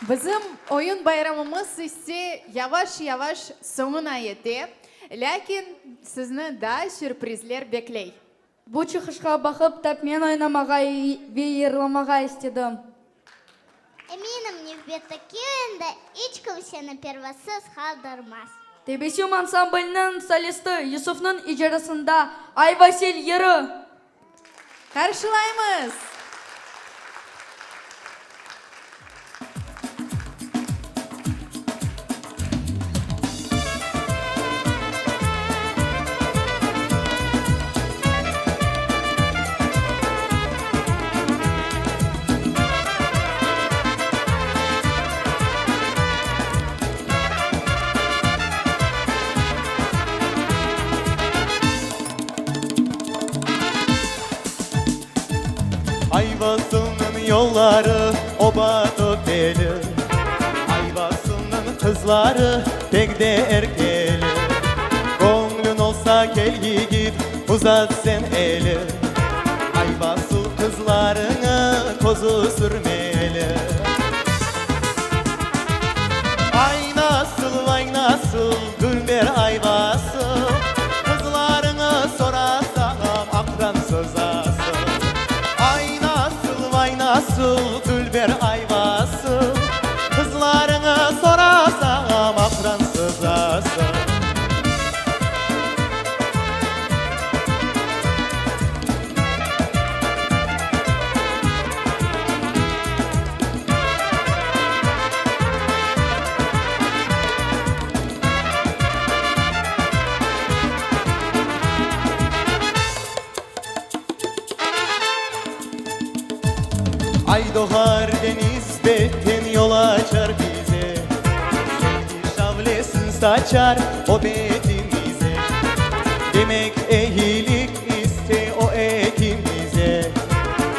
Bizim oyun bayramımız ise yavaş-yavaş soñuna yete, lâkin sizni daa sürprizler bekley. Bu çıqışqa baqıp tap men oynamağa ve yırlamağa istedim. Eminim, nevbetteki oyunda iç kimseni pervasız qaldırmaz. Tebessüm ansambliniñ solisti Yusufnıñ icrasında Ay Vasil yırı. Qarşılaymız! Ayvasılnıñ yolları oba töpeli, Ayvasılnıñ qızları pek de erkeli. Göñlüñ olsa kel yigit, uzat sen eli, Ayvasıl qızlarıñı közü sürmeli. Ay nasıl, vay nasıl, dülber Ayvasıl, Qızlarıñı sorasam, aqran sızasıl. Ay nasıl, vay nasıl, dülber Ayvasıl, Qızlarıñı sorasam, aqran sızasıl. Ay doğar deñiz betten yol açar bize, Sevgi şavlesin saçar o betimize. Demek eyilik iste o ekimize,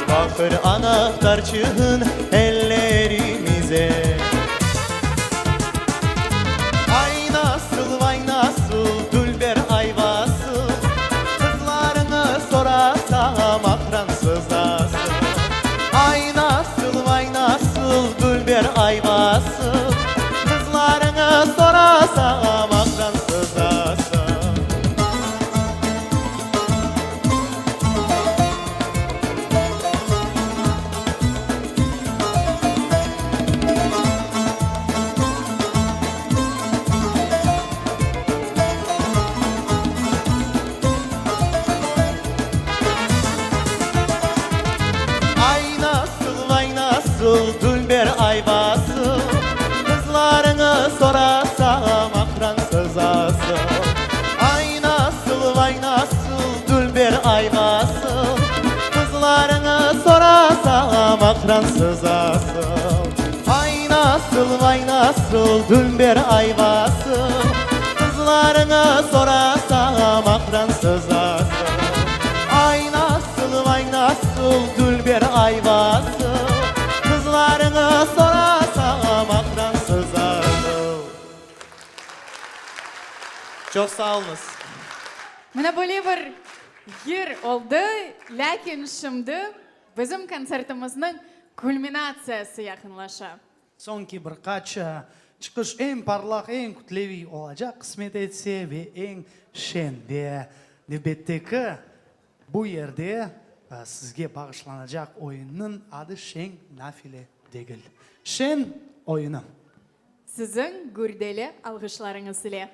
Baqır anahtarçığın ellerimize. Ay nasıl, vay nasıl, dülber ayvasıl, Qızlarıñı sorasam, aqransız asıl. Ay nasıl, vay nasıl, dülber ayvasıl, Qızlarıñı sorasam, aqransız asıl. Ay nasıl, vay nasıl, dülber ayvasıl, Qızlarıñı sorasam, aqransız asıl. Ay nasıl, vay nasıl, dülber ayvasıl, Qızlarıñı sorasam, aqransız asıl. Ay nasıl, vay nasıl, dülber ayvasıl, Qızlarıñı sorasam, aqransız asıl. Ay nasıl, vay nasıl, dülber ayvasıl, Qızlarıñı sorasam, aqransız asıl. Çoq sağ oluñız. Mına böyle bir yır oldı, lâkin şimdi bizim kontsertimizniñ kulminatsiyası yaqınlaşa. Soñki bir qaç çıqış eñ parlaq, eñ kütleviy olacaq, qısmet etse, ve eñ şeñ. Ve nevbetteki bu yerde. Sizge bağışlanacaq oyunnıñ adı Şeñ nafile degil. Şeñ oyunı. Siziñ gürdeli alğışlarıñız ile.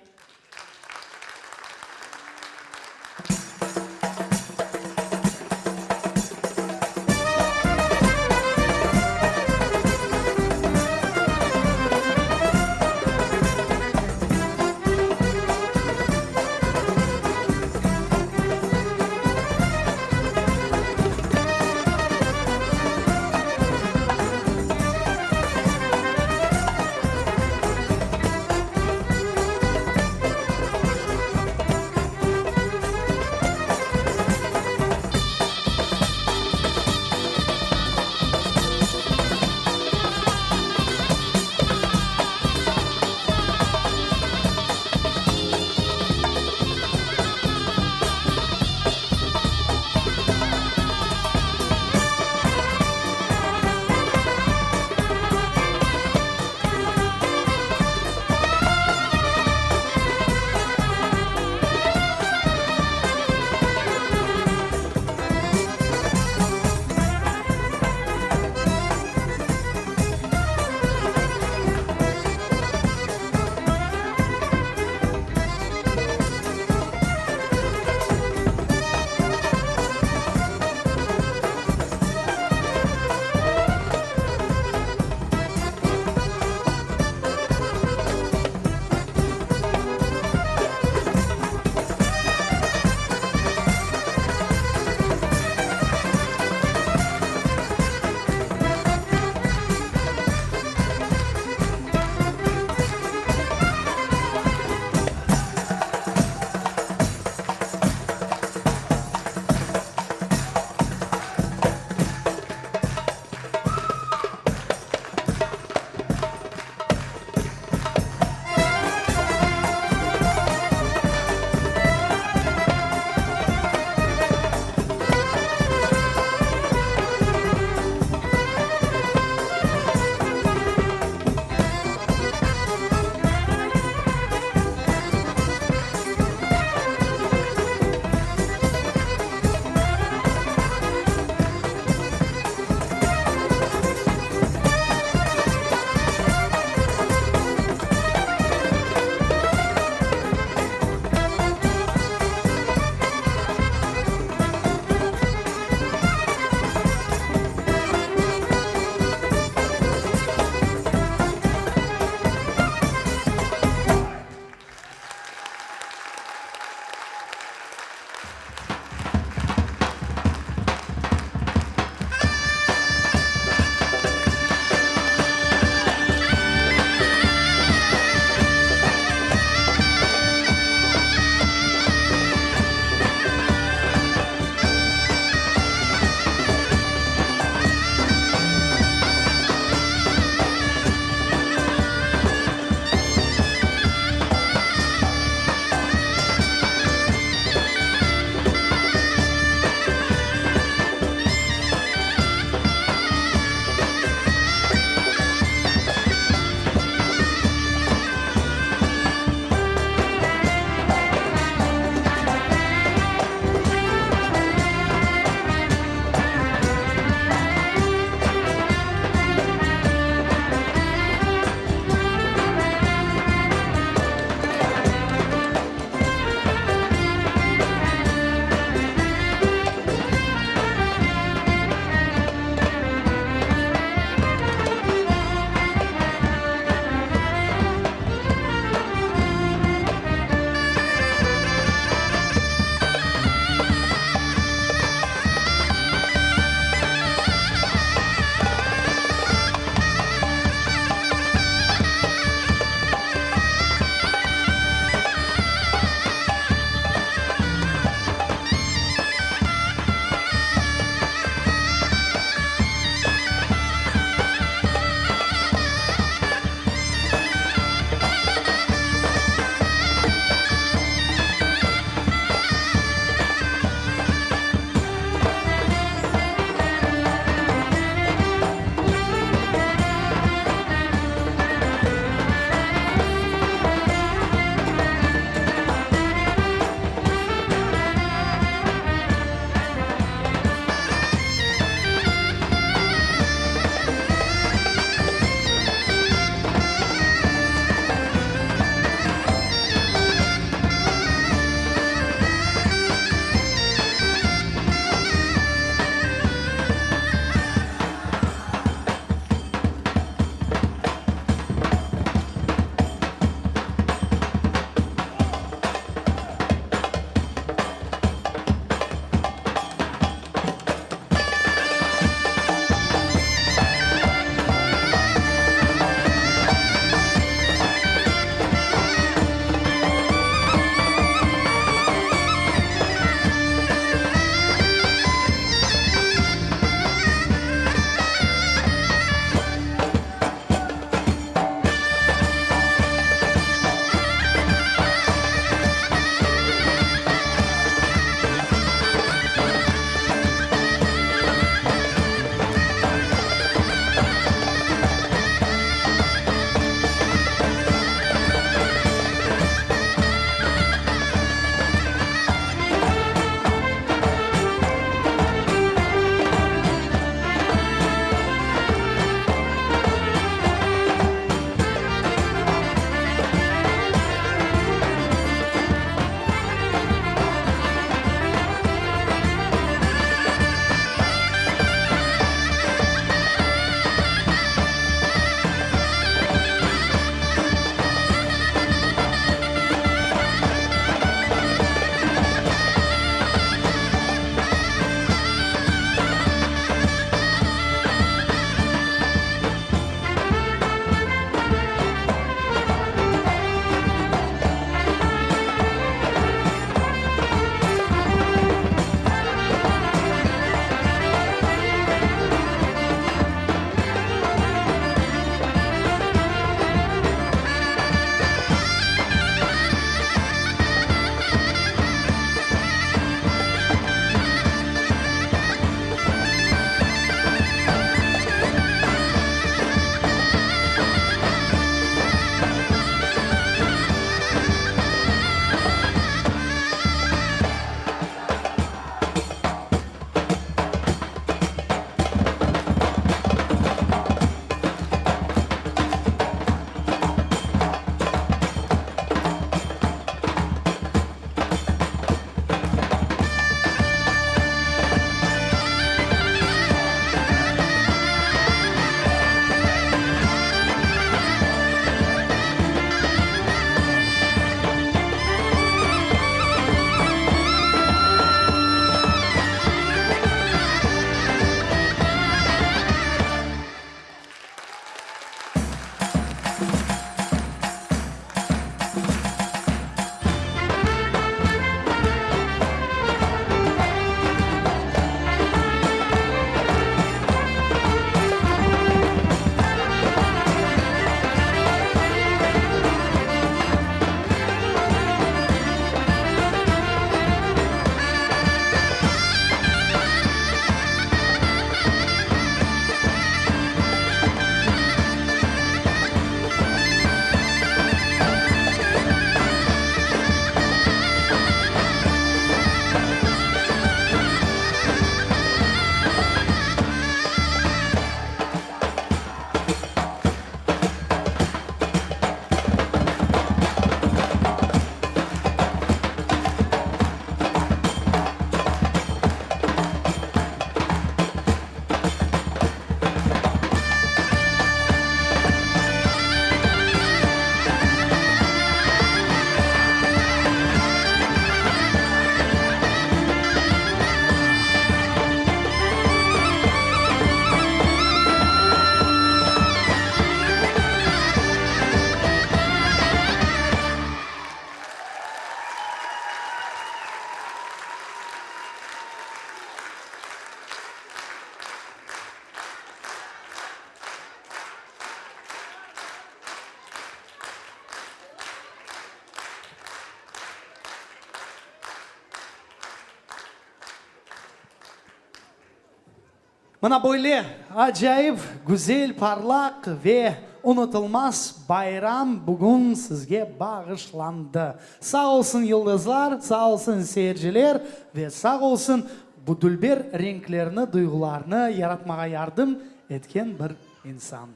Mına böyle acayip, güzel, parlaq ve unutılmaz bayram bugün sizge bağışlandı. Sağ olsun yıldızlar, sağ olsun seyirciler ve sağ olsun bu dülber renklerni, duyğularnı yaratmağa yardım etken bir insan.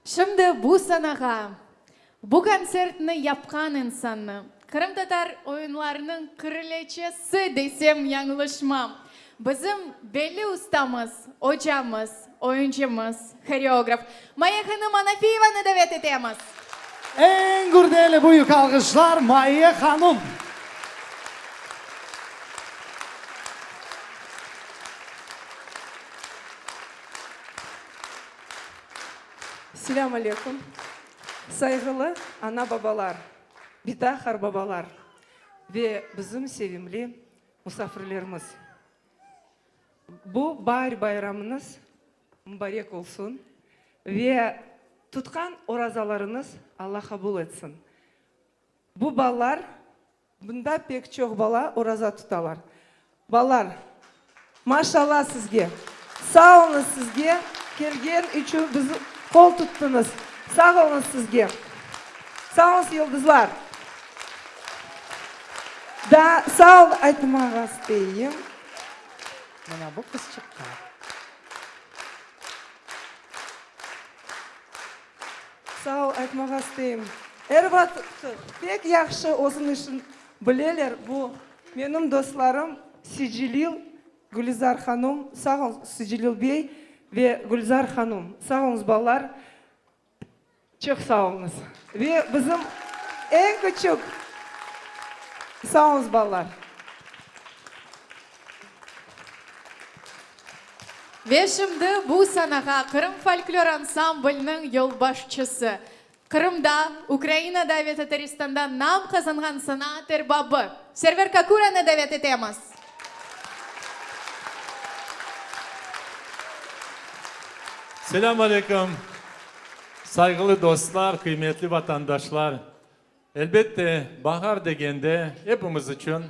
Şimdi bu sanağa, bu kontsertni yapqan insannı, qırımtatar oyunlarınıñ qırıleçesi desem yañlışmam, bizim belli ustamız, ocamız, oyuncımız, horeograf Maye hanım Anafiyevanı davet etemiz! Eñ gürdeli büyük alğışlar Maye hanım! Selâm aleyküm, sayğılı ana-babalar, bita-qarbabalar ve bizim sevimli musafirlerimiz. Bu baar bayramıñız mubarek olsun ve tutqan orazalarıñız Alla qabul etsin. Bu balalar, bunda pek çoq bala oraza tutalar. Balalar, maşalla sizge! Sağ oluñız sizge, kelgen içün biz qol tuttıñız. Sağ oluñız sizge! Sağ oluñız, yıldızlar! Daa sağ ol aytmağa isteyim. Mına bu qızçıqqa. Sağ ol aytmağa isteyim. Er vaqıt pek yahşı özüniñ işin bileler. Bu menim dostlarım Sicilil, Gülizar hanum, sağ oluñ Sicilil bey ve Gülizar hanum. Sağ oluñız balalar, çoq sağ oluñız. Ve bizim eñ küçük, sağ oluñız balalar. Ve şimdi bu sanağa Qırım folklor ansambliniñ yolbaşçısı, Qırımda, Ukrainada ve Tataristanda nam qazanğan sanaat erbabı Server Kakuranı davet etemiz. Selâm aleyküm, sayğılı dostlar, qıymetli vatandaşlar! Elbette, bahar degende epimiz içün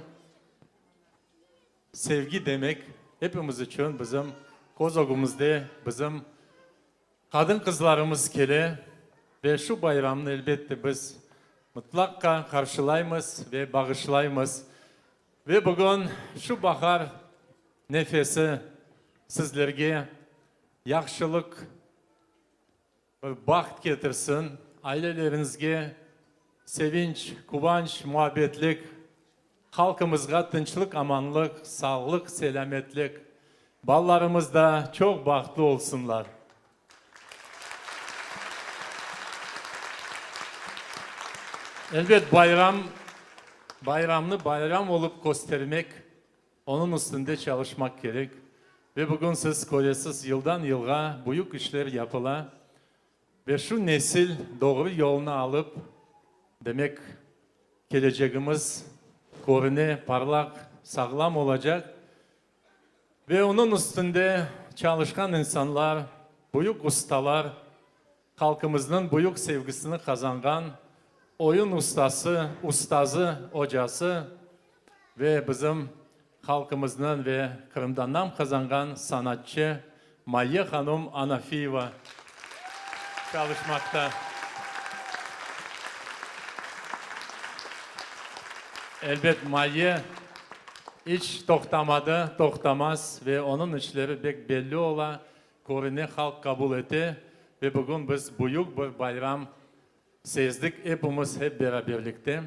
Sevgi demek, epimiz içün bizim köz ögümizde bizim qadın-qızlarımız kele ve şu bayramnı, elbette, biz mıtlaqqa qarşılaymız ve bağışlaymız. Ve bugün şu bahar nefesi sizlerge yahşılıq, Bir baht ketirsin, aileleriñizge sevinç, quvanç, muabbetlik, halqımızğa tınçlıq, amanlıq, sağlıq, selâmetlik, balalarımız da çoq bahtlı olsunlar. Elbet, bayram, bayramnı bayram olıp köstermek Onıñ üstünde çalışmaq kerek ve bugün siz köresiz, yıldan yılğa büyük işler yapıla ve şu nesil doğru yolnı alıp, demek, kelecegimiz körüne, parlaq, sağlam olacaq ve onıñ üstünde çalışqan insanlar, büyük ustalar, halqımıznıñ büyük sevgisini qazanğan oyun ustası, ustazı, ocası ve bizim halqımıznıñ ve Qırımda nam qazanğan sanatçı Mayye hanum Anafiyeva çalışmaqta. Elbet, Mayye iç toqtamadı, toqtamaz ve onıñ işleri bek belli ola. Körüne halq qabul ete ve bugün biz büyük bir bayram sezdik epimiz hep beraberlikte.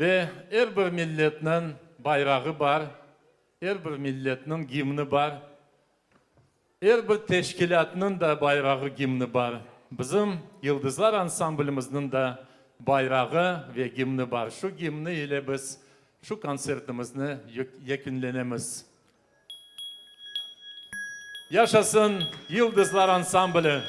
Ve er bir milletniñ bayrağı bar, er bir milletniñ gimni bar, er bir teşkilâtnıñ da bayrağı, gimni bar. Bizim Yıldızlar ansamblimizniñ da bayrağı ve gimni bar. Şu gimni ile biz şu kontsertimizni yekünlenemiz. Yaşasın Yıldızlar ansambli!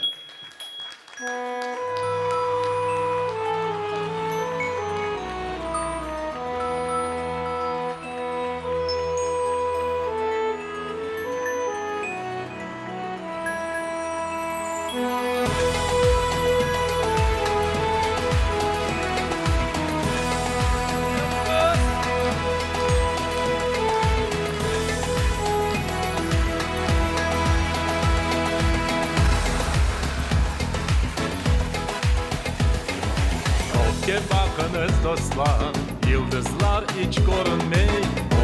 dostlar, yıldızlar iç körünmey,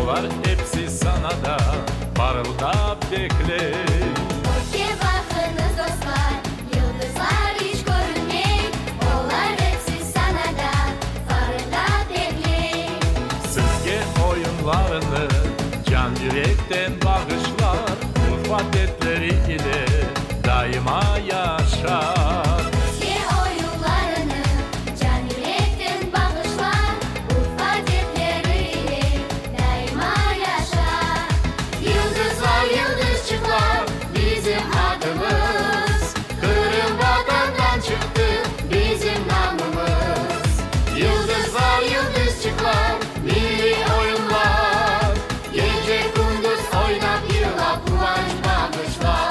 Olar epsi sanada parıldap bekley. Kökke baqıñız, dostlar, yıldızlar iç körünmey, Olar epsi sanada parıldap bekley. Sizge oyunlarını can-yürekten bağışlar, Urf-adetleri ile daima yaşar. Sizge oyunlarını can-yürekten bağışlar, Urf-adetleri ile daima yaşar. Yıldızlar, yıldızçıqlar bizim adımız, Qırım Vatandan çıqtı bizim namımız. Yıldızlar, yıldızçıqlar, milliy oyunlar, Gece-kündüz oynap, yırlap quvanç bağışlar.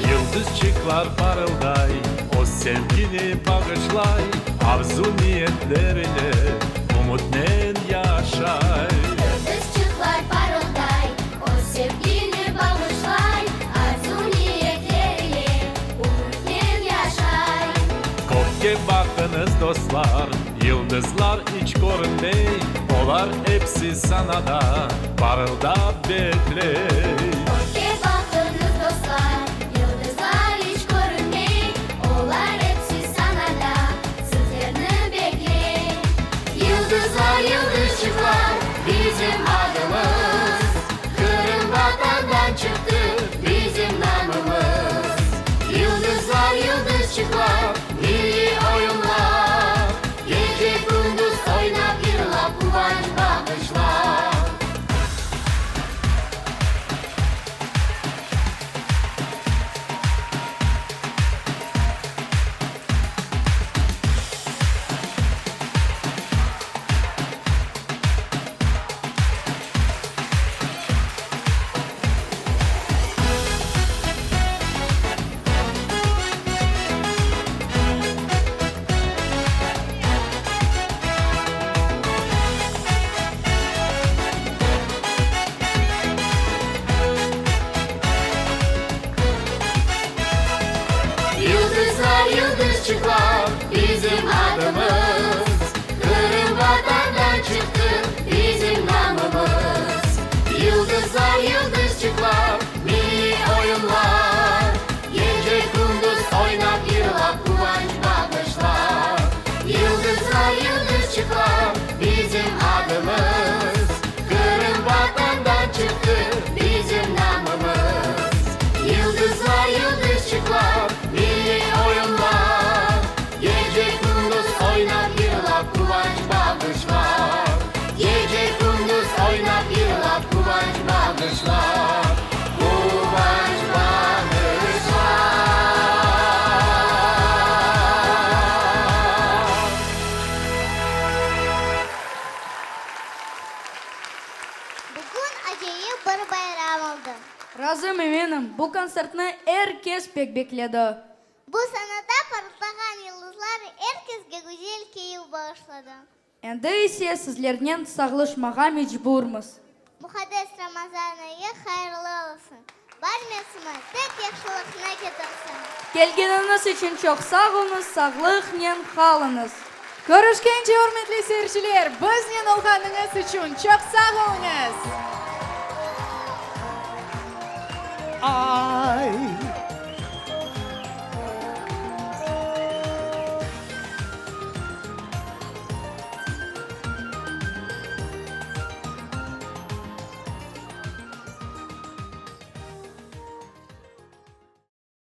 Yıldızçıqlar parılday, öz sevgini bağışlay, Arzu-niyetlerine ümütnen yaşay. Yıldızçıqlar parılday, öz sevgini bağışlay, Arzu-niyetlerine ümütnen yaşay. Kökke baqıñız, dostlar, yıldızlar iç körünmey, Olar epsi sanada parıldap bekley. Kökke baqıñız, dostlar, yıldızlar iç körünmey, Olar epsi sanada sizlerni bekley. Yıldızlar, yıldızçıqlar bizim adımız, Qırım Vatandan çıqtı bizim namımız. Yıldızlar, yıldızçıqlar, milliy oyunlar, Gece-kündüz oynap, yırlap quvanç bağışlar. Yıldızlar, yıldızçıqlar bizim adımız, Qırım Vatandan çıqtı bizim namımız. Yıldızlar, yıldızçıqlar, milliy oyunlar, Gece-kündüz oynap, yırlap quvanç bağışlar. Yıldızlar, yıldızçıqlar bizim adımız, Qırım Vatandan çıqtı bizim namımız. Yıldızlar, yıldızçıqlar, milliy oyunlar, Gece-kündüz oynap, yırlap quvanç bağışlar. Gece-kündüz oynap, yırlap quvanç bağışlar. Quvanç bağışlar. Bugün acayip bir bayram oldı. Razım, eminim, bu kontsertni er kes pek bekledi. Bu sanada parıldağan yıldızlar er kesge güzel keyif bağışladı. Endi ise sizlernen sağlışmağa mecburmız. Muqaddes Ramazan ayı hayırlı olsun! Baar mevsimi tek yahşılıqnı ketirsin! Kelgeniñiz içün çoq sağ oluñız, sağlıqnen qalıñız! Körüşkence, ürmetli seyirciler, biznen olğanıñız içün çoq sağ oluñız! Ay!